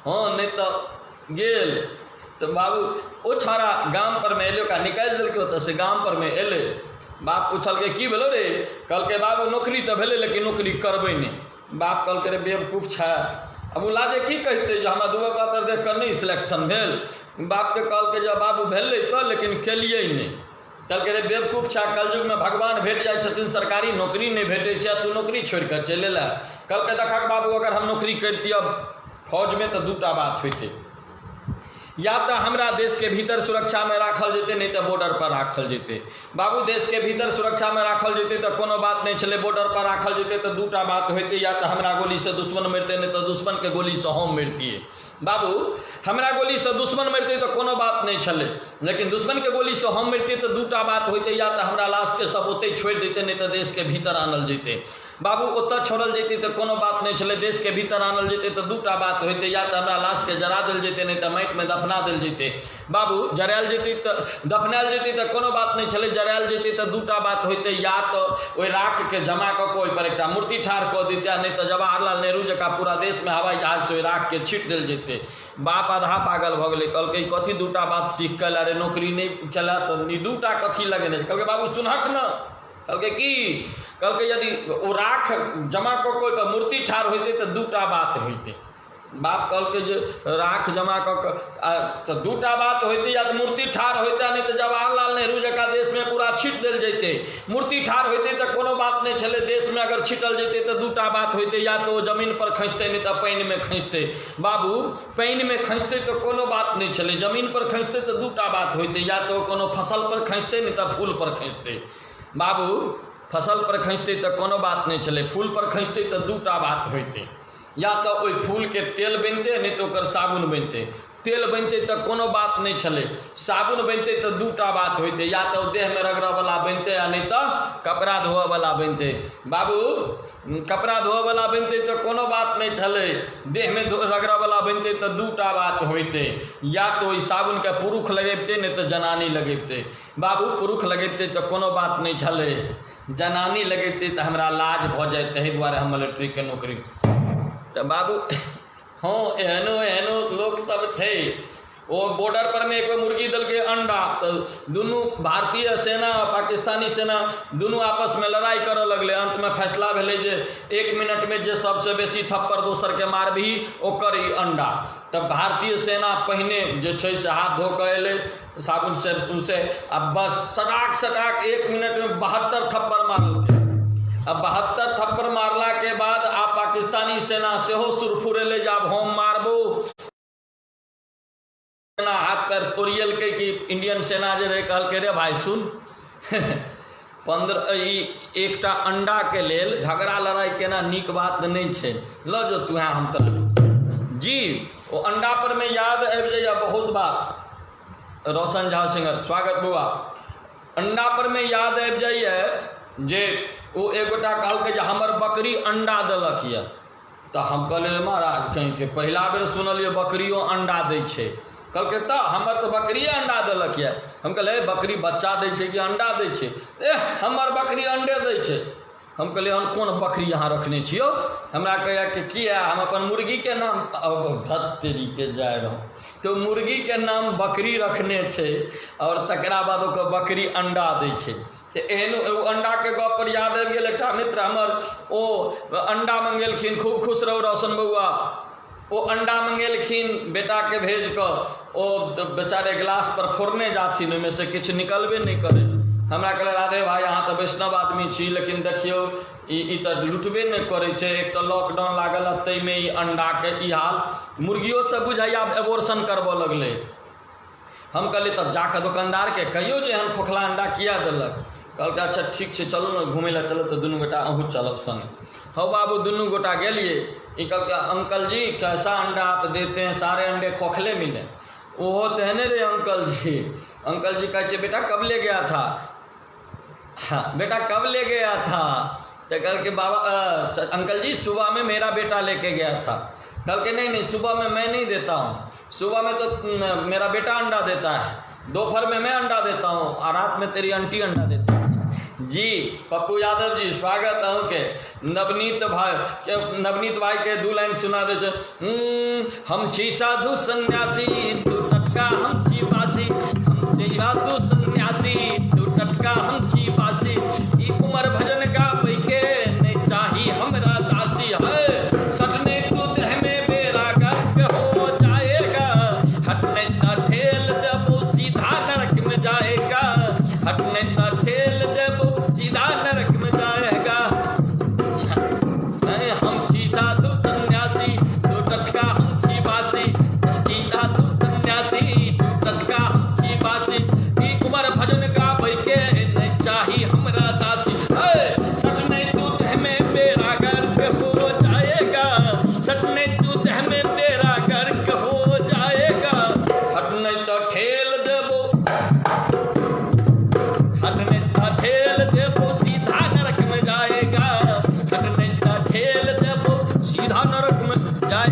हँ, नहि तऽ गेल। तऽ बाबू ओ छौड़ा गाम परमे एलै, ओकरा निकालि देलकै ओतऽसँ। गाम परमे एलै, बाप पुछलकै की भेलौ रे? कहलकै बाबू नौकरी तऽ भेलै लेकिन नौकरी करबै नहि। बाप कहलकै रे बेवकूफ छै, आब ओ लाजे की कहितै जे हमरा दुबर पातर देख कऽ नहि सिलेक्शन भेल। बापके कहलकै जे बाबू भेलै तऽ लेकिन केलियै नहि। कहलकै रे बेवकूफ छै, कलयुगमे भगवान भेट जाइ छथिन, सरकारी नौकरी नहि भेटै छै, तू नौकरी छोड़ि कऽ चलि एलऽ। कहलकै देखक बाबू, अगर हम नौकरी करितियै फौजमे तऽ दूटा बात होइतै, या तऽ हमरा देशके भीतर सुरक्षामे राखल जेतै, नहि तऽ बॉर्डर पर राखल जेतै। बाबू देशके भीतर सुरक्षामे राखल जेतै तऽ कोनो बात नहि छलै, बॉर्डर पर राखल जेतै तऽ दूटा बात होइतै, या तऽ हमरा गोलीसँ दुश्मन मरितै, नहि तऽ दुश्मनके गोलीसँ हम मरितियै। बाबू हमरा गोलीसँ दुश्मन मरितै तऽ कोनो बात नहि छलै, लेकिन दुश्मनके गोलीसँ हम मरितियै तऽ दूटा बात होइतै, या तऽ हमरा लाशके सब ओतहि छोड़ि दैतै, नहि तऽ देशके भीतर आनल जेतै। बाबू ओतऽ छोड़ल जैतै तऽ कोनो बात नहि छलै, देशके भीतर आनल जैतै तऽ दूटा बात होइतै, या तऽ हमरा लाशके जरा देल जैतै, नहि तऽ माटिमे दफना देल जैतै। बाबू जरायल जैतै तऽ दफनायल जैतै तऽ कोनो बात नहि छलै, जरायल जैतै तऽ दूटा बात होइतै, या तऽ ओहि राखके जमा कऽ कऽ ओहिपर एकटा मूर्ति ठाढ़ कऽ दैतै, नहि तऽ जवाहरलाल नेहरू जकाँ पूरा देशमे हवाई जहाजसँ ओहि राखके छीट देल जैतै। बाप आधा पागल भऽ गेलै, कहलकै कथी दूटा बात सीख कऽ अयला रे, नौकरी नहि केला तऽ ई दूटा कथी लगेने छै? कहलकै बाबू सुनहक ने। कहलकै की? कहलकै यदि ओ राख जमा कऽ कऽ ओहिपर मूर्ति ठाढ़ होइतै तऽ दूटा बात होइतै। बाप कहलकै जे राख जमा कऽ कऽ तऽ दूटा बात होइतै, या तऽ मूर्ति ठाढ़ होइतै, नहि तऽ जवाहरलाल नेहरू जकाँ देशमे पूरा छीट देल जैतै। मूर्ति ठाढ़ होइतै तऽ कोनो बात नहि छलै, देशमे अगर छीटल जैतै तऽ दूटा बात होइतै, या तऽ ओ जमीनपर खसितै, नहि तऽ पानिमे खसितै। बाबू पानिमे खसितै तऽ कोनो बात नहि छलै, जमीनपर खसितै तऽ दूटा बात होइतै, या तऽ ओ कोनो फसलपर खसितै, नहि तऽ फूलपर खसितै। बाबू फसलपर खसितै तऽ कोनो बात नहि छलै, फूलपर खसितै तऽ दूटा बात होइतै, या तऽ ओहि फूलके तेल बनितै, नहि तऽ ओकर साबुन बनितै। तेल बनितै तऽ कोनो बात नहि छलै, साबुन बनितै तऽ दूटा बात होइतै, या तऽ ओ देहमे रगड़ऽवला बनितै आ नहि तऽ कपड़ा धोअवला बनितै। बाबू कपड़ा धोअवला बनितै तऽ कोनो बात नहि छलै, देहमे रगड़ऽवला बनितै तऽ दूटा बात होइतै, या तऽ ओहि साबुनके पुरुष लगबितै, नहि तऽ जनानी लगबितै। बाबू पुरुष लगबितै तऽ कोनो बात नहि छलै, जनानी लगबितै तऽ हमरा लाज भऽ जाइत, ताहि दुआरे हम मिलिट्रीके नौकरी। तऽ बाबू हँ, एहनो एहनो लोकसभ छै। ओ बॉर्डर परमे एक बेर मुर्गी देलकै अंडा, तऽ दुनू भारतीय सेना आ पाकिस्तानी सेना दुनू आपसमे लड़ाइ करऽ लगलै। अन्तमे फैसला भेलै जे एक मिनटमे जे सबसँ बेसी थप्पड़ दोसरके मारबिही ओकर ई अंडा। तऽ भारतीय सेना पहिने जे छै से हाथ धो कऽ एलै साबुन शैम्पूसँ आ बस सटाक सटाक एक मिनटमे 72 थप्पड़ मारलकै। आ 72 थप्पड़ मारलाके बाद आब पाकिस्तानी सेना सेहो सुरफुरेलै जे आब हम मारबो। सेना हाथ पैर तोड़ियलकै कि इंडियन सेना जे रहै कहलकै रे भाय सुन, 15 ई एकटा अंडाके लेल झगड़ा लड़ाइ केना नीक बात नहि छै, लऽ जो तू हम तोरा जी। ओ अंडा पर मे याद आबि जाइए बहुत बात। रोशन झा सिंगर स्वागत बौआ। अंडा पर मे याद आबि जाइए जे ओ एगोटा कहलकै जे हमर बकरी अंडा देलक यऽ। तऽ हम कहलियै महाराज कहीँके पहिला बेर सुनलियै बकरियो अण्डा दै छै। कहलकै तऽ हमर तऽ बकरिए अण्डा देलक यऽ। हम कहलियै बकरी बच्चा दै छै कि अण्डा दै छै? एह, हमर बकरी अण्डे दै छै। हम कहलियै हन कोन बकरी अहाँ रखने छियौ? हमरा कहैया कि किया, हम अपन मुर्गीके नाम धत्तेरीके जाय रहौ तऽ मुर्गीके नाम बकरी रखने छै आओर तकरा बाद ओकर बकरी अण्डा दै छै। तऽ एहन ओ अण्डाके गपपर याद आबि गेल, एकटा मित्र हमर ओ अण्डा मङ्गेलखिन। खूब खुश रहू रोशन बौआ। ओ अण्डा मङ्गेलखिन बेटाके भेज कऽ, ओ बेचारे गिलास पर फोड़ने जाथिन, ओहिमे से किछु निकलबे नहि करै। हमरा कहलक राधे भाइ, अहाँ तऽ वैष्णव आदमी छी, लेकिन देखियौ ई तऽ लुटबे नहि करै छै। एक तऽ लॉकडाउन लागल आ ताहिमे ई अण्डाके ई हाल, मुर्गियो सब बुझाइए आब एबोर्शन करबऽ लगलै। हम कहलियै तब जाकऽ दोकानदारके कहियौ जे एहन खोखला अण्डा किया देलक। कहलकै अच्छा ठीक छै, चलू ने घुमै लए चलब तऽ दुनू गोटा अहूँ चलब सङ्गे। हौ बाबू, दुनू गोटा गेलियै। ई कहलकै अंकल जी कैसा अंडा आप देते हैं, सारे अंडे खोखले मिले। ओहो तेहने रहै अंकल जी। अंकल जी कहै छै बेटा कब ले गया था, हाँ बेटा कब ले गया था? तऽ कहलकै बाबा अंकल जी सुबह में मेरा बेटा लेके गया था। कहलकै नहीं नहीं, सुबह में मैं नहीं देता हूँ, सुबह में तो मेरा बेटा अंडा देता है, दोपहर में मैं अंडा देता हूँ और रात में तेरी आंटी अंडा देती है। जी पप्पू यादव जी स्वागत अहूँके। नवनीत भाई के, नवनीत भाई के दू लाइन सुना दै छै। हम छी साधु सन्यासी तू टटका हम छी बासी, हम छी साधु सन्यासी तू टटका हम छी बासी, ई उमर भजन गाबैके नहि चाही हमरा दासी है, सटने तू देहमे बेड़ा गर्क हो जाएगा, हटने त ठेल देबो सीधा नरक में जाएगा, हटने त ठेल देबो सीधा नरक में जाएगा। नहीं, हम छी साधु सन्यासी तू टटका हम छी बासी, हम छी साधु सन्यासी तू टटका हम छी बासी, ई उमर भजन गाबै के नहीं चाही हमरा दासी है, सटने तू देहमे बेड़ा गर्क हो जाएगा, सटने तू देहमे बेड़ा गर्क हो जाएगा, हटने तो ठेल देबो, हटने तो ठेल देबो सीधा नरक में जाएगा, हटने तो ठेल देबो सीधा नरक में जाए।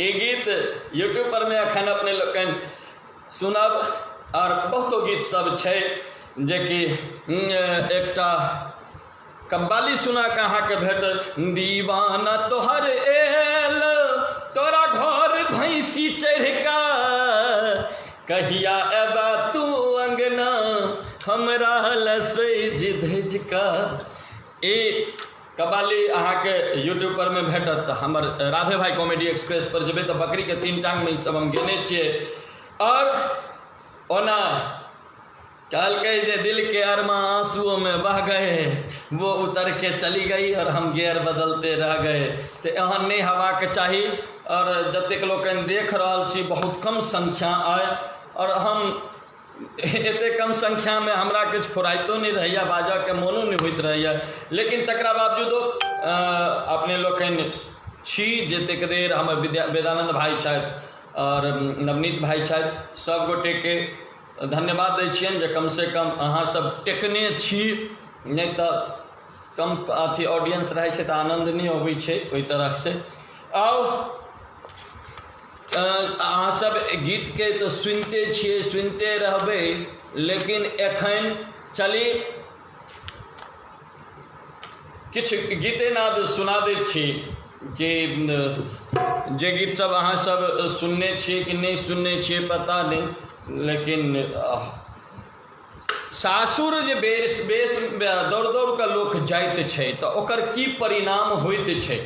ई गीत यूट्यूब पर में अखन अपने लोकनि सुनब। आओर बहुतो गीत सब छै जेकि एकटा कव्वाली सुना कऽ अहाँके भेटल। दीवाना तोहर एल तोरा घर भैंसी चढ़ि कऽ, कहिया एबा तू अंगना हमरा लए सजि धजि कऽ। ई कव्वाली अहाँके यूट्यूब पर मे भेटत। हमर राधे भाई कॉमेडी एक्सप्रेस पर जेबै तऽ बकरीके तीन टांगमे ई सब हम गेने छियै। आओर ओना कहलकै जे दिल के अरमा आंसुओं में बह गए, वो उतर के चली गई और हम गियर बदलते रह गए। तऽ एहन नहि हेबाक चाही। आओर जतेक लोकनि देख रहल छी बहुत कम संख्या अइ, आओर हम एतेक कम संख्यामे हमरा किछु फुराइतो नहि रहैए, बाजऽके मोनो नहि होइत रहैए, लेकिन तकरा बावजूदो अपने लोकनि छी जतेक देर हमर विद्या वेदानन्द भाइ छथि आओर नवनीत भाइ छथि, सभ गोटेके धन्यवाद दै छियनि जे कमसँ कम अहाँसभ टेकने छी, नहि तऽ कम अथी ऑडियंस रहै छै तऽ आनन्द नहि अबै छै ओहि तरहसँ। आउ अहाँसभ गीतके तऽ सुनिते छियै, सुनिते रहबै, लेकिन एखन चली किछु गीते नाद सुना दै छी कि जे गीतसभ अहाँसभ सुनने छियै कि नहि सुनने छियै पता नहि, लेकिन सासुर जे बेस बेस दौड़ दौड़ कऽ लोक जाइत छै तऽ ओकर की परिणाम होइत छै,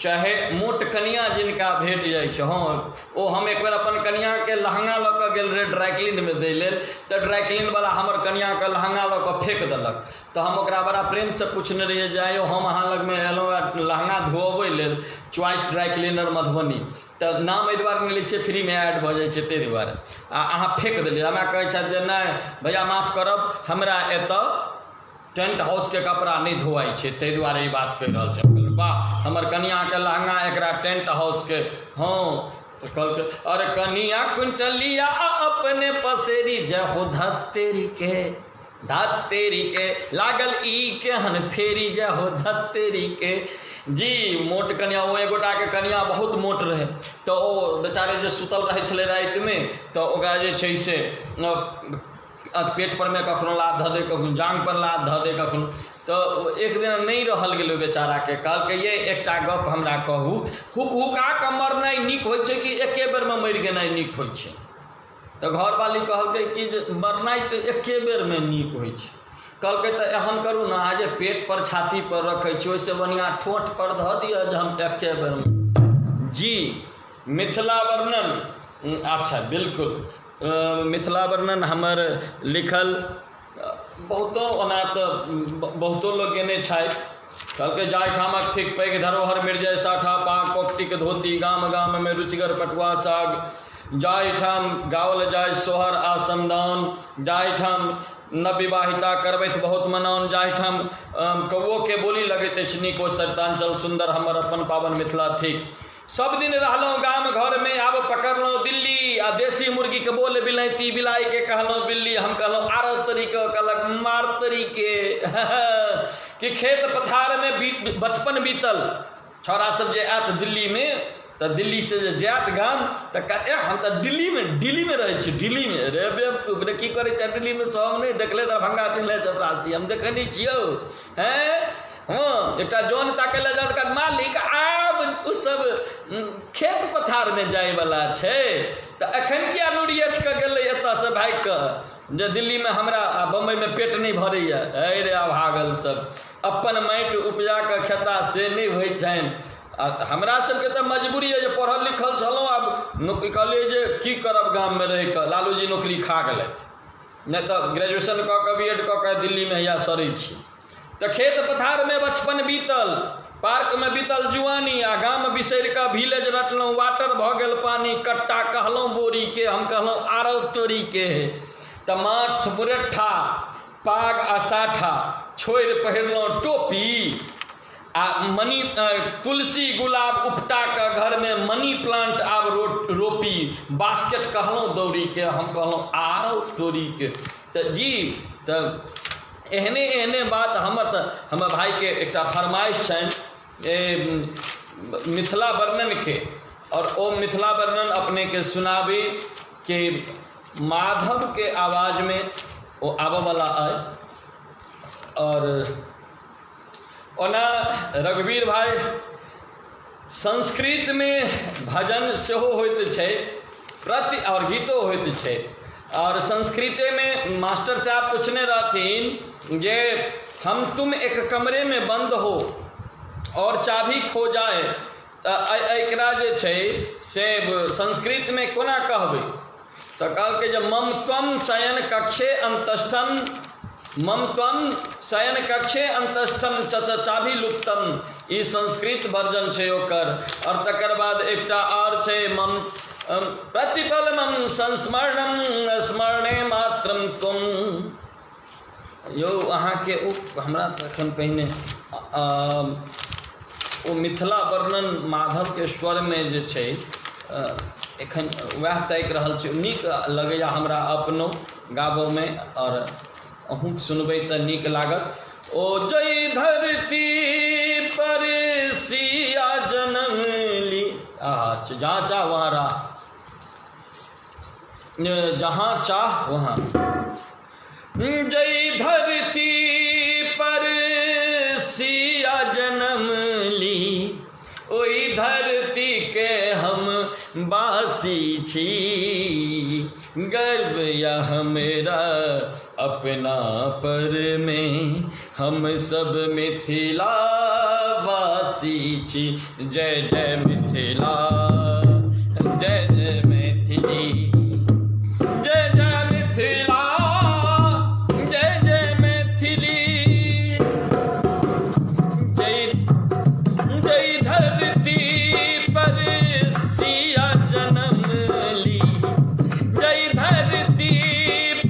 चाहे मोट कनिआँ जिनका भेट जाइ छै। हँ, ओ हम एक बेर अपन कनिआँके लहँगा लऽ कऽ गेल रहे ड्राइक्लीनमे दै लेल, तऽ ड्राइक्लीनवला हमर कनिआँके लहँगा लऽ कऽ फेक देलक। तऽ हम ओकरा बड़ा प्रेमसँ पुछने रहियै जे आइयो हम अहाँ लगमे एलहुँ हँ लहँगा धोअबै लेल, च्वाइस ड्राइ क्लीनर मधुबनी, तऽ नाम एहि दुआरे नहि लै छियै, फ्रीमे ऐड भऽ जाइ छै ताहि दुआरे, आ अहाँ फेक देलियै। हमरा कहै छथि जे नहि भैया माफ करब, हमरा एतऽ टेंट हाउसके कपड़ा नहि धोआइ छै, ताहि दुआरे ई बात कहि रहल छै। वाह, हमर कनिआँके लहँगा एकरा टेंट हाउसके। हँ, तऽ कहलकै अरे कनिआ कुंटलिया अपने पसेरी, जय हो धत्तेरी के, धत्तेरी के लागल ई केहन फेरी, जय हो धत्तेरी के। जी मोट कनिआ, ओ एगोटाके कनिआ बहुत मोट रहै, तऽ ओ बेचारे जे सुतल रहै छलै रातिमे तऽ ओकरा जे छै से पेट परमे कखनो लात धऽ दै, कखनो जाँघ पर लात धऽ दै, कखनो। तऽ एक दिन नहि रहल गेलै बेचाराके, कहलकै ये एकटा गप हमरा कहू, हुक हुका कऽ मरनाइ नीक होइ छै कि एके बेरमे मरि गेनाइ नीक होइ छै? तऽ घरवाली कहलकै कि जे मरनाइ तऽ एके बेरमे नीक होइ छै। कहलकै तऽ एहन करू ने, अहाँ जे पेट पर छाती पर रखै छी ओहिसँ बढ़िआँ ठोंठ पर धऽ दिअ जे हम एके बेरमे। जी मिथिला वर्णन, अच्छा बिल्कुल मिथिला वर्णन हमर लिखल बहुतो, ओना तऽ बहुतो लोक गेने छथि। कहलकै जाहिठामक थिक पैघ धरोहर मिर्जय साठा पाग कोकटीक धोती गाम गाममे रुचिगर पटुआ साग, जाहिठाम गाओल जाय सोहर आ समदाउन, जाहिठाम नवविवाहिता करबथि बहुत मनाउन, जाहिठाम कौओके बोली लगैत अछि नीक, ओ सरिताञ्चल सुन्दर हमर अपन पावन मिथिला थिक। सब दिन रहलहुँ गाम घरमे, आब पकड़लहुँ दिल्ली, आ देशी मुर्गीके बोल बिलैती बिलाइके कहलहुँ बिल्ली, हम कहलहुँ आरो तरीके, कहलक मार तरीके। कि खेत पथारमे बीत बचपन बीतल, छौड़ा सब जे आयत दिल्लीमे तऽ दिल्लीसँ जे जायत गाम तऽ कहत हम तऽ दिल्लीमे दिल्लीमे रहै छी दिल्लीमे। रे बेवकूफ रे, की करै छै दिल्लीमे? से हम नहि देखले, दरभंगा चिन्हले चपरासी हम देखै नहि छियौ। हैं हँ, एकटा जन ताकै लए जायत, कहत मालिक आब ओ सब खेत पथारमे जाइवला छै, तऽ एखन किया लुरियठ कऽ गेलै एतऽसँ भागि कऽ जे दिल्लीमे हमरा आ बम्बइमे पेट नहि भरैए। हे रे अभागल सब, अपन माटि उपजा कऽ खेता से नहि होइ छनि। आ हमरा सबके तऽ मजबूरी अइ जे पढ़ल लिखल छलहुँ, आब नौकरी कहलियै जे की करब गाममे रहि कऽ, लालूजी नौकरी खा गेलथि, नहि तऽ ग्रेजुएशन कऽ कऽ बी एड कऽ कऽ दिल्लीमे हैया सड़ै छी। तऽ खेत पथारमे बचपन बीतल, पार्कमे बीतल जुआनी, आ गाम बिसरि कऽ विलेज रटलहुँ, वाटर भऽ गेल पानी, कट्टा कहलहुँ बोरीके, हम कहलहुँ आरौ तोरीके। तऽ माथ मुरेठा पाग आ साठा छोड़ि पहिरलहुँ टोपी, आ मनी तुलसी गुलाब उपटा कऽ घरमे मनी प्लांट आब रोपी, बास्केट कहलहुँ दौरीके, हम कहलहुँ आरौ तोरीके। तऽ जी तऽ एहने एहने बात हमर तऽ हमर भाइके एकटा फरमाइश छनि ए मिथिला वर्णनके, आओर ओ मिथिला वर्णन अपनेके सुनाबी कि माधवके आवाजमे ओ आबऽवला अइ। आओर ओना रघुवीर भाइ संस्कृतमे भजन सेहो होइत छै प्रति आओर गीतो होइत छै, आओर संस्कृतेमे मास्टर साहब पुछने रहथिन जे हम तुम एक कमरेमे बन्द हो आओर चाभी खो जाए तऽ एकरा जे छै से संस्कृतमे कोना कहबै? तऽ कहलकै जे मम त्वम शयन कक्षे अन्तस्थम, मम त्वम शयन कक्षे अन्तस्थम च चाभी लुप्तम, ई संस्कृत वर्जन छै ओकर। आओर तकर बाद एकटा आओर छै मम प्रतिपल मम संस्मरणम स्मरणे मात्रम त्वम। यौ अहाँके ओ हमरा तऽ एखन पहिने ओ मिथिला वर्णन माधवके स्वरमे जे छै एखन वएह ताकि रहल छी। नीक लगैए हमरा अपनो गाबऽमे आओर अहूँ सुनबै तऽ नीक लागत। ओ जइ धरती पर सिया जनम ली, आहा जहाँ चाह वहाँ राह, जहाँ चाह वहाँ, जई धरती पर सिया जनम ली ओहि धरती के हम बासी छी, गर्व यह मेरा अपना पर में हम सब मिथिला वासी छी, जय जय मिथिला जय जय मैथिली, जय जय मिथिला जय जय मैथिली, जय जय धरती पर सिया जन्म ली, जय धरती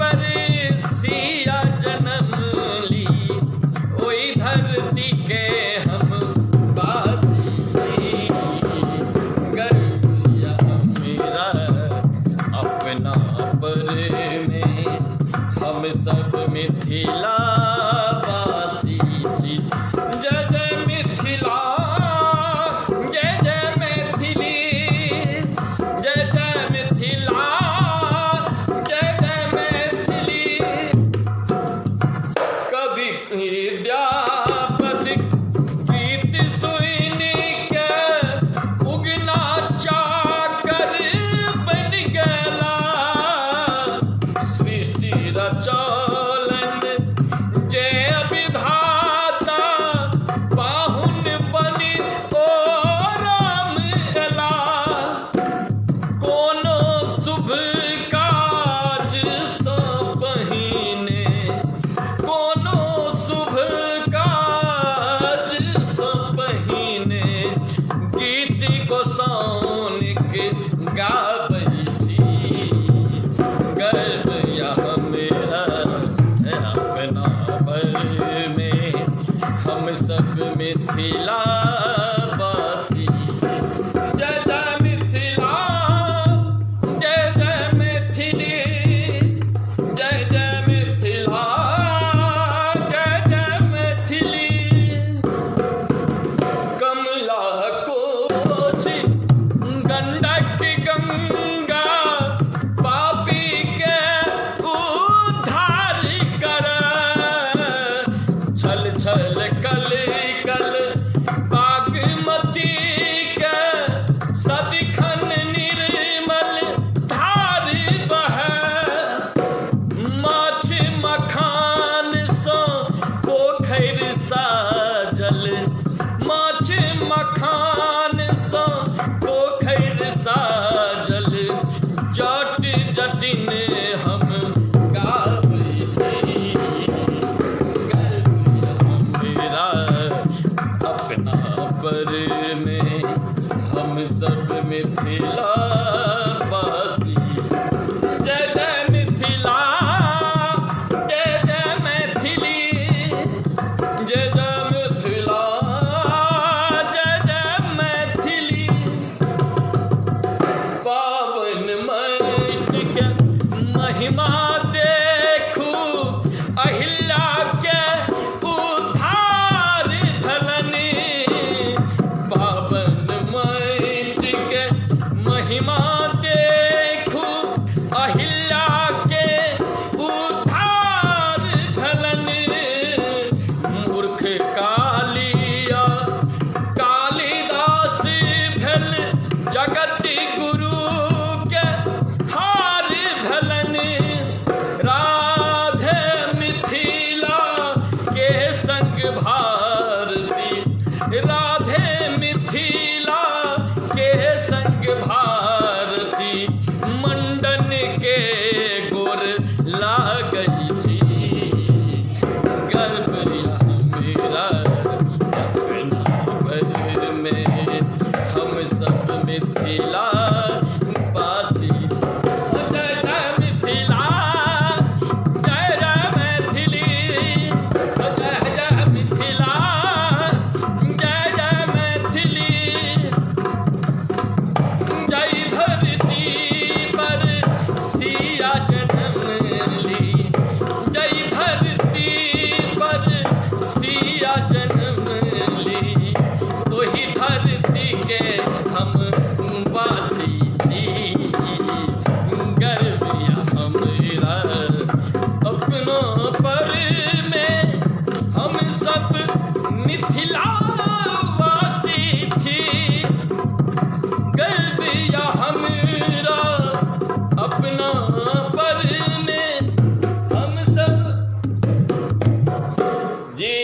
पर सिया जन्म ली ओहि धरती के हम बासी छी, गर्व गाबै छी। गर्व या हमरा अपना पर में, हम सब मिथिला वासी। जय जय मिथिला, जय जय मैथिली, जय जय मिथिला, जय जय मैथिली। कमला कोसी गंडक गंगा पापी के उद्धार कर, छल छल कल कल बागमती के सदिखन निर्मल धार बहै, माछ मखान सँ पोखरि साजल, माछ मखान सँ पोखरि साजल, जट जटिन हम गाबै छी। गर्व हमरा अपना पर में, हम सब मिथिला वासी। जय जय मिथिला, जय जय मैथिली, जय जय मिथिला, जय जय मैथिली। पावन माटि के महिमा देखू, अहिल्या के उद्धार भेलनि, पावन माटि के महिमा देखू, अहिल्या के उद्धार भेलनि, मूर्ख कालिया कालिदास भेल जगत गुरु के हार भेलनि, राधे मिथिला के संग भारती, राधे मिथिला के संग भारती, मंडन के गोर लागै छी। गर्व या मेरा अपना पर में, हम सब मिथिला वासी। जय जय मिथिला, जय जय मैथिली, जय जय मिथिला, जय जय मैथिली। जय धरती पर सिया जन्म ली, जय धरती पर सिया जन्म ली, ओही धरती के हम वासी छी। गर्व या हमरा अपना पर में, हम सब मिथिला वासी छी। गर्व या हमरा अपना पर में, हम सब जी।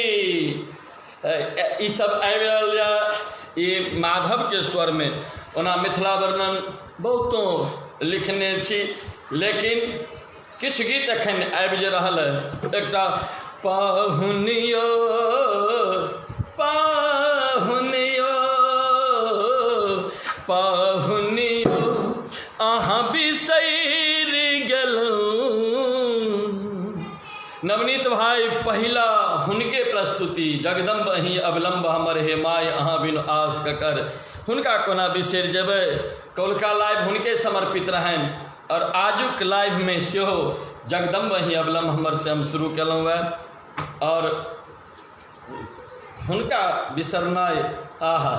ई सब आबि रहल यऽ ई माधव के स्वर में। ओना मिथिला वर्णन बहुतो लिखने छी, लेकिन किछु गीत एखन आबि जे रहल अइ। एकटा पाहुनियो पाहुनियो पाहुनियो अहाँ बिसरि गेलहुँ। नवनीत भाई पहिला हुनके प्रस्तुति जगदम्ब अहीं अवलम्ब हमर हे my अहाँ बिनु आस ककर, हुनका कोना बिसरि जेबै। कौलका लाइव हुनके समर्पित रहनि और आजुक लाइव में सेहो जगदम्ब अहीं अवलम्ब हमर से हम शुरू केलहुँ हेँ और हुनका बिसरनाइ आहा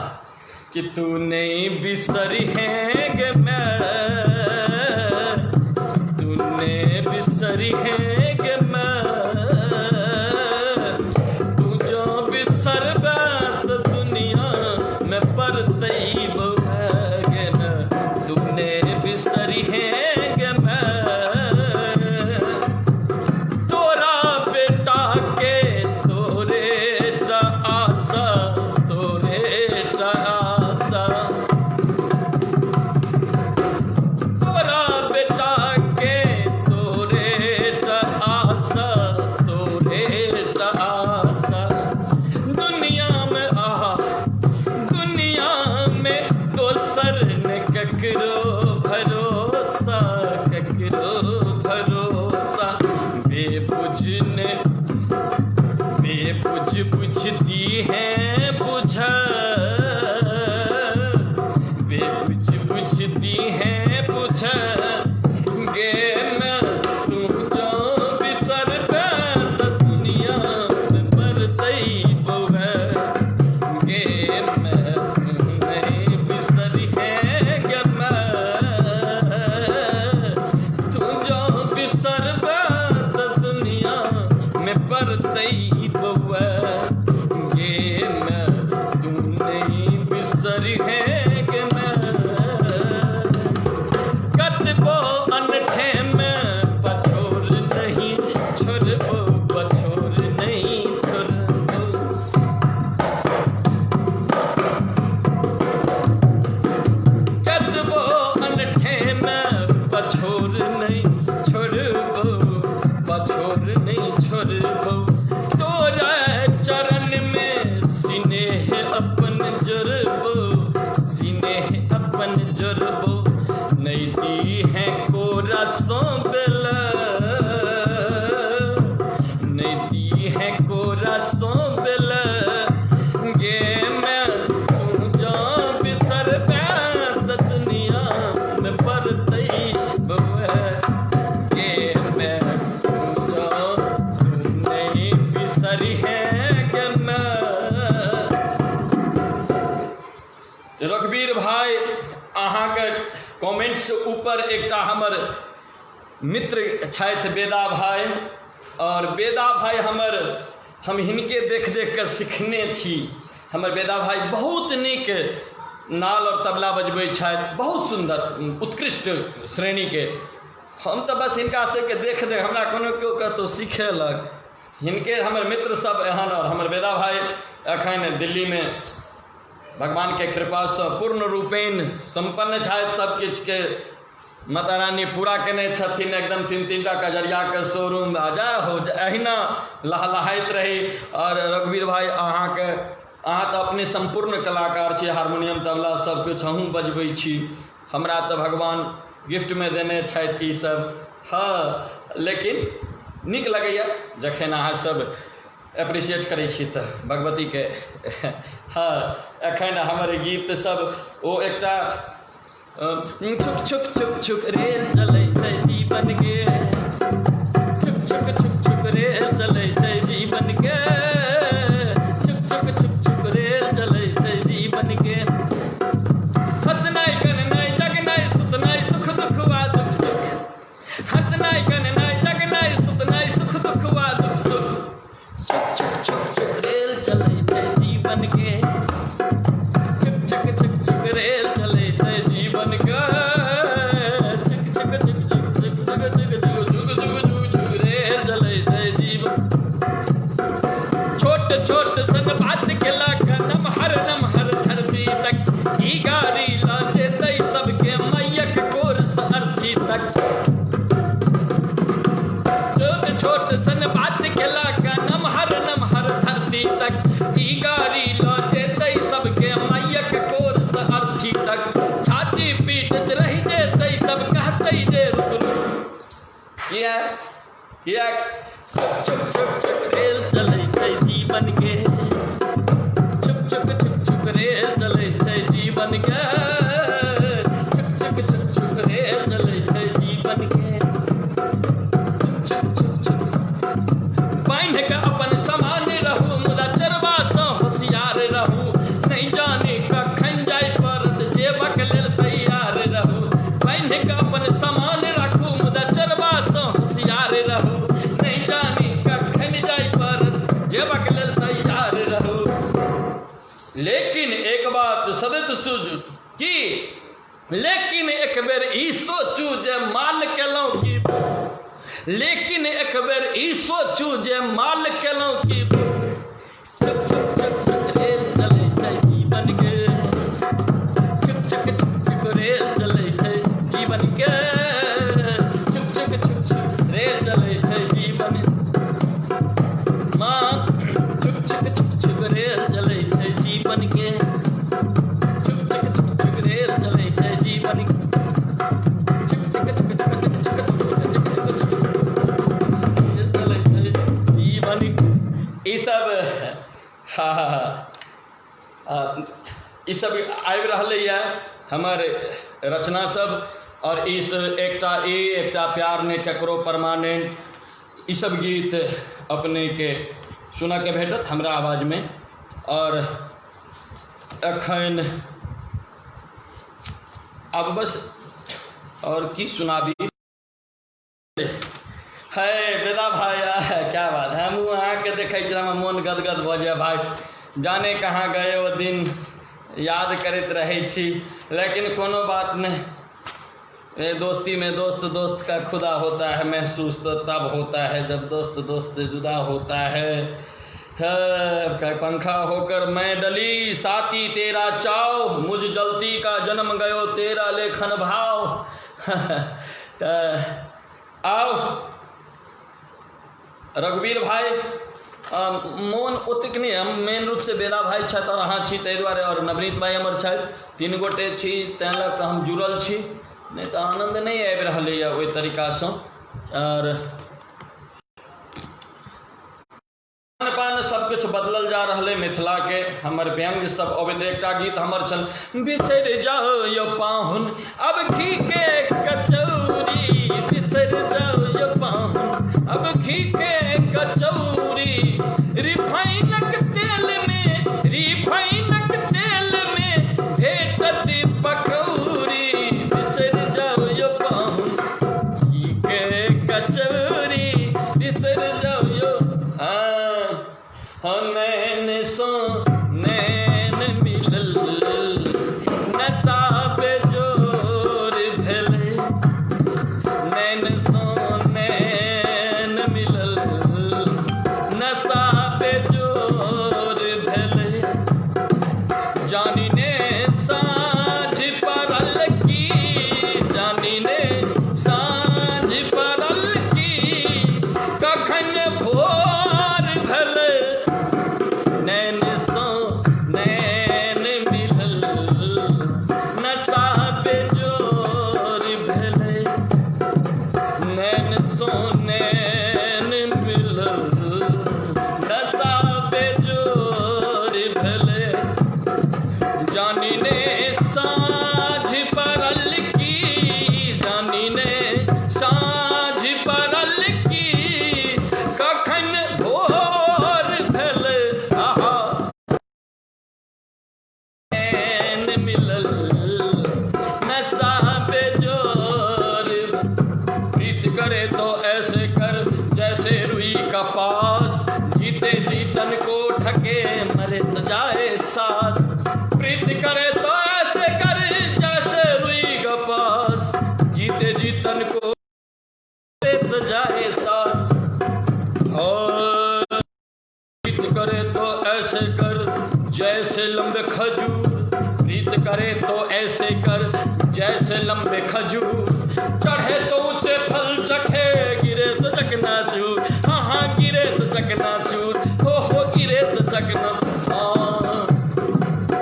कि तू नहीं बिसरी गे मैं, तू नहीं बिसरी गे मैं, तू जो बिसरबे तो दुनिया में परतैबो गे न, तू नहीं बिसरी गे मैं। तोरा बेटा के तोरे टा आशा, तोरे टा आशा, तोरा बेटा के तोरे टा दी है पूछ गे मैं तू जो बिसरबे त दुनिया में परतई बउए गे मैं तू नहीं बिसरी है गे मैं तू जो बिसरबे त दुनिया में परतई बउए गे मैं तू नहीं बिसरी है गे मैं कतबो अनठे में पछोर नहीं छोड़बो पछोर नहीं छोड़बो कतबो अनठे में पछोर नहीं छोड़बो पछोर नहीं छोड़बो तोरा चरण में स्नेह अपन जोड़बो स्नेह अपन जोड़बो नहीं दी है कोरा सौंपल नहीं दी है कोरा सौंपल गे मैं तू जो बिसरबे त दुनिया में परतई बउए गे मैं तू जो तू नहीं बिसरी है गे मैं। रघुवीर भाई अहाँके कमेंट्स ऊपर एकटा हमर मित्र छथि वेदा भाई, और वेदा भाई हमर हम हिनके देख देख कऽ सिखने छी। हमर वेदा भाई बहुत नीक नाल और तबला बजबै छथि, बहुत सुन्दर उत्कृष्ट श्रेणीके। हम तऽ बस हिनका सबके देख देख हमरा कोनो केओ कतहु सिखेलक, हिनके हमर मित्र सब एहन। और हमर वेदा भाई एखन दिल्लीमे भगवानके कृपासँ पूर्ण रूपेण सम्पन्न छथि, सब किछुके माता रानी पूरा केने छथिन एकदम। तीन तीन टा कजरियाके शोरूम आ जा हो अहिना लहलहाइत रही। और रघुवीर भाई अहाँके अहाँ तऽ अपने सम्पूर्ण कलाकार छी, हारमोनियम तबला सब किछु अहूँ बजबै छी, हमरा तऽ भगवान गिफ्टमे देने छथि ई सब। हँ, लेकिन नीक लगैए जखन अहाँ सब एप्रिसिएट करै छी तऽ भगवतीके। हँ, एखन हमर गीत सब ओ एकटा छुक छुक छुक छुक रेल चलै छै जीवन के, छुक छुक छुक छुक रेल चलै छै जीवन के, छुक छुक छुक छुक रेल चलै छै जीवन के। हँसनाइ कननाइ जगनाइ सुतनाइ सुख दुख वा दुख सुख, हँसनाइ कननाइ जगनाइ सुतनाइ सुख दुख वा दुख सुख, छुक छुक छुक छुक रेल चलै छै जीवन के, छुक छुक छुक छुक रेल चलै छै जीवन के, छुक छुक छुक छुक छुक छुक छुक छुक छुक छुक छुक छुक रेल चलै छै जीवन। छोट छोट सन बात केलक नमहर नमहर धरती तक, ई गाड़ी लऽ जेतै सबके मैयक कोरसँ अर्थी तक। छोट छोट सन बात केलक नमहर नमहर धरती तक, ई गाड़ी लऽ जेतै सबके मैयक कोरसँ अर्थी तक। छाती पीटैत रहि जेतै सब कहतै जे रुक रुक, किया किया छुक छुक छुक छुक रेल चलै छै जीवन के, छुक छुक छुक छुक रेल चलै छै जीवन के, छुक छुक छुक छुक रेल चलै छै जीवन के, छुक छुक छुक छुक। बान्हि कऽ अपन सामान रहू मुदा चोरबासँ होशियार रहू, नहि जानी कखन जाय पड़त जेबक लेल तैयार रहू। बान्हि कऽ अपन सामान राखू मुदा चोरबासँ होशियार रहू, नहि जानी कखन जाय पड़त जेबक लेल तैयार रहू। लेकिन एक बात सदत सूझू की, लेकिन एक बेर ई सोचू जे माल केलहुँ की, लेकिन एक बेर ई सोचू जे माल केलहुँ की। छुक छुक छुक छुक रेल चलै छै जीवन के, छुक छुक छुक छुक रेल चलै छै जीवन के, छुक छुक छुक छुक रेल चलै छै जीवन माँ, छुक छुक छुक छुक रेल चलै छै जीवन के, छुक छुक छुक छुक रेल चलै छै जीवन, छुक छुक छुक छुक छुक छुक छुक छुक छुक रेल चलै छै जीवन। ई सब हँ, ई सब आबि रहलैए हमर रचना सब। आओर ई एकटा ई एकटा प्यार नहि ककरो परमानेंट, ई सब गीत अपनेके सुनऽके भेटत हमरा आवाजमे। आओर एखन आब बस आओर की सुनाबी। है बेदा भाई, क्या बात है, हमहूँ अहाँके देखै छी हमर मोन गदगद भऽ जाए भाई। जाने कहाँ गए ओ दिन, याद करैत रहै छी, लेकिन कोनो बात नहि। ए दोस्ती में दोस्त दोस्त का खुदा होता है, महसूस तो तब होता है जब दोस्त दोस्त से जुदा होता है। है पंखा होकर मैं डली साथी तेरा चाव, मुझ जलती का जन्म गयो तेरा लेखन भाव। तऽ आउ रघुवीर भाई, मोन ओतेक नहि, हम मेन रूपसँ बेला भाई छथि आओर अहाँ छी ताहि दुआरे, आओर नवनीत भाई हमर छथि, तीन गोटे छी ताहि लऽ कऽ हम जुड़ल छी, नहि तऽ आनन्द नहि आबि रहलैए ओहि तरीकासँ। आओर खान पान सब किछु बदलल जा रहल अइ मिथिलाके। हमर व्यंग्य सब अबैत, एकटा गीत हमर छल, बिसरि जाउ यौ पाहुन अब घी के कचौड़ी, बिसरि जाउ यौ पाहुन अब घी के कचौड़ी, रिफाइनक तेलमे, रिफाइनक तेलमे भेटत पकौड़ी, बिसरि जाउ यौ पाहुन घी के कचौड़ी, बिसरि जाउ यौ। हाँ, नैन सँ नैन मिलल नशा बेजोर भेलै, नैन सँ नैन मिलल नशा बेजोर भेलै, जानी ने साँझ पड़ल की, जानी ने साँझ पड़ल की, कखन भोर भेलै, नैन सँ नैन मिलल नशा बेजोर भेलै, नैन सँ नैन मिलल नशा बेजोर भेलै, जानी ने साँझ पड़ल की, जानी ने साँझ पड़ल की, कखन भोर भेल, आहा नैन मिलल नशा बेजोर। प्रीत करे तो ऐसे कर जैसे रुई का पास, जीते जीतन को ठके मरे तो जाए साथ, प्रीत करे तो ऐसे कर जैसे रुई का पास, जीते जीतन को मरे तो जाए साथ, और प्रीत करे तो ऐसे कर जैसे लंबे खजूर, प्रीत करे तो ऐसे कर जैसे लंबे खजूर, चढ़े तो ऊंचे फल चखे, गिरे तो चकनाचूर, हाँ हाँ गिरे तो चकनाचूर, हो गिरे तो चकना। हाँ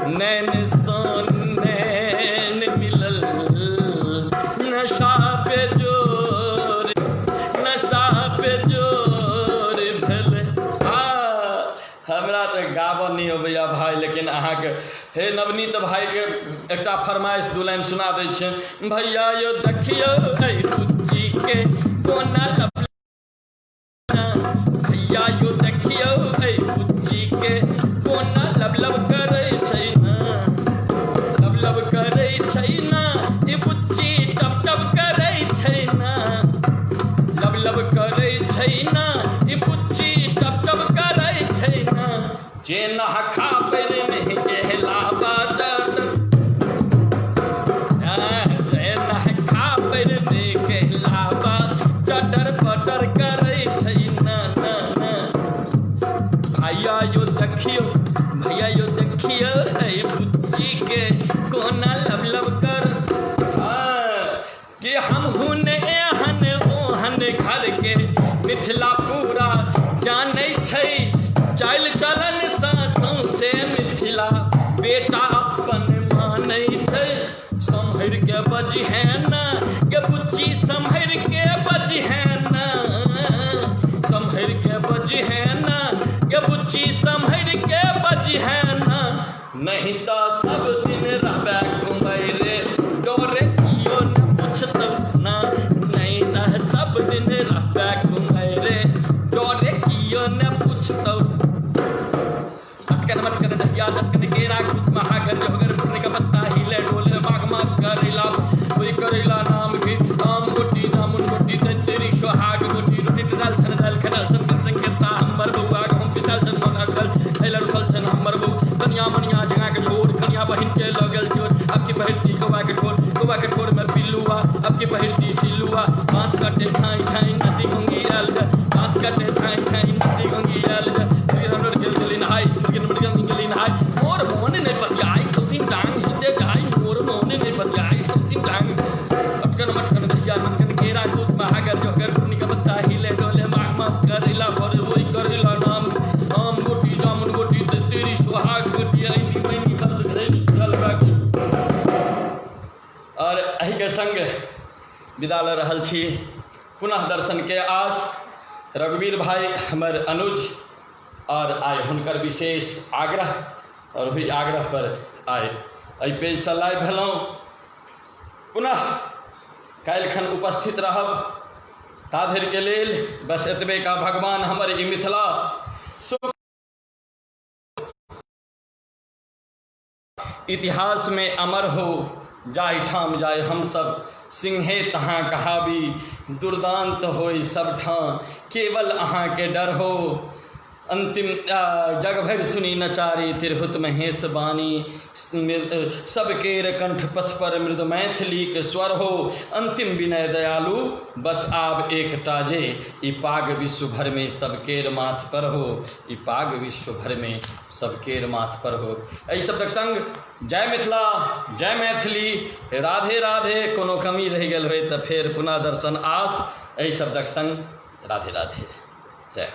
नैन सँ नैन मिलल नशा बेजोर, नशा बेजोर भेलै। आ हमरा तऽ गाबऽ नहि अबैया भाइ, लेकिन अहाँके हे नवनीत भाइके एकटा फरमाइश दू लाइन सुना दै छियनि। भैया यौ देखियौ एहि बुच्चीके कोना लब, भैया यौ देखियौ एहि बुच्चीके कोना लब लब करै छै ना, लब लब करै छै ना, ई बुच्ची टप टप करै छै ना, लब लब करै छै ना, ई बुच्ची टप टप करै छै ना, जे नहा खापर नहि गेला बाजत, जे नहा खापर नहि गेला चटर पटर करै छै ना, ना ना। भैया यो देखियौ, भैया यो देखियौ एहि बुच्चीके कोना लब लब कर, कि हमहूँ ने एहन ओहन घरके, मिथिला पूरा जानै छै, चालि चलन सँ सौँसे मिथिला बेटा अपन मानै छै, सम्हरि के बजिहे ना गे बुच्ची, सम्हरि के बजिहे ना, सम्हरि के बजिहे ना गे बुच्ची, सम्हरि के बजिहे ना, नहीं तऽ सब दिन रहबै कुमैरे डोरे। के पहिरती सिलुआ, बाँस काटे ठाँइ ठाँइ नदी गोंगी आयल जाय, बाँस काटे ठाँइ ठाँइ नदी गोंगी आयल जाय। हमर गेल गेली नहाय, गेल गेली नहाय, मोर मोन नहि पतियाइ, सौतीन टांग हिते जाय, मोर मोन नहि पतियाइ, सौतीन टांग। अटकन मटकन दहिया मनकन केरा कुस महागर जोगर कुर्नी का पत्ता हिले डोले माह माह करैला भरे ओइ करैला नाम, आम गोटी जामुन गोटी तेरी सुहाग गोटी ऐनी मैनी बंद घरेलू सुरल राखी। और एहिके संग विदा लऽ रहल छी, पुनः दर्शन के आस। रघुवीर भाई हमर अनुज और आइ हुनकर विशेष आग्रह और ओहि आग्रह पर आइ एहि पेजसँ लाइव भेलहुँ। पुनः काल्हिखन उपस्थित रहब, ताधरिके लेल बस एतबे का भगवान हमर ई मिथिला सुख इतिहास में अमर हो, जाहि ठाम जाय हम सब सिंहे तहाँ कहाबी, दुर्दांत होय सब ठाँ केवल अहाँ के डर हो। अंतिम जग भरि सुनी नचारी तिरहुत महेश बानी, सब केर कंठ पथ पर मृद मैथिली के स्वर हो। अंतिम विनय दयालु बस आब एकटा जे ई पाग विश्व भर में सब केर माथ पर हो, ई पाग विश्व भर में सब केर माथ पर हो। एहि शब्दक संग जय मिथिला जय मैथिली, राधे राधे। कोनो कमी रहि गेल होय तऽ फेर पुनः दर्शन आस, एहि शब्दक संग राधे राधे जय।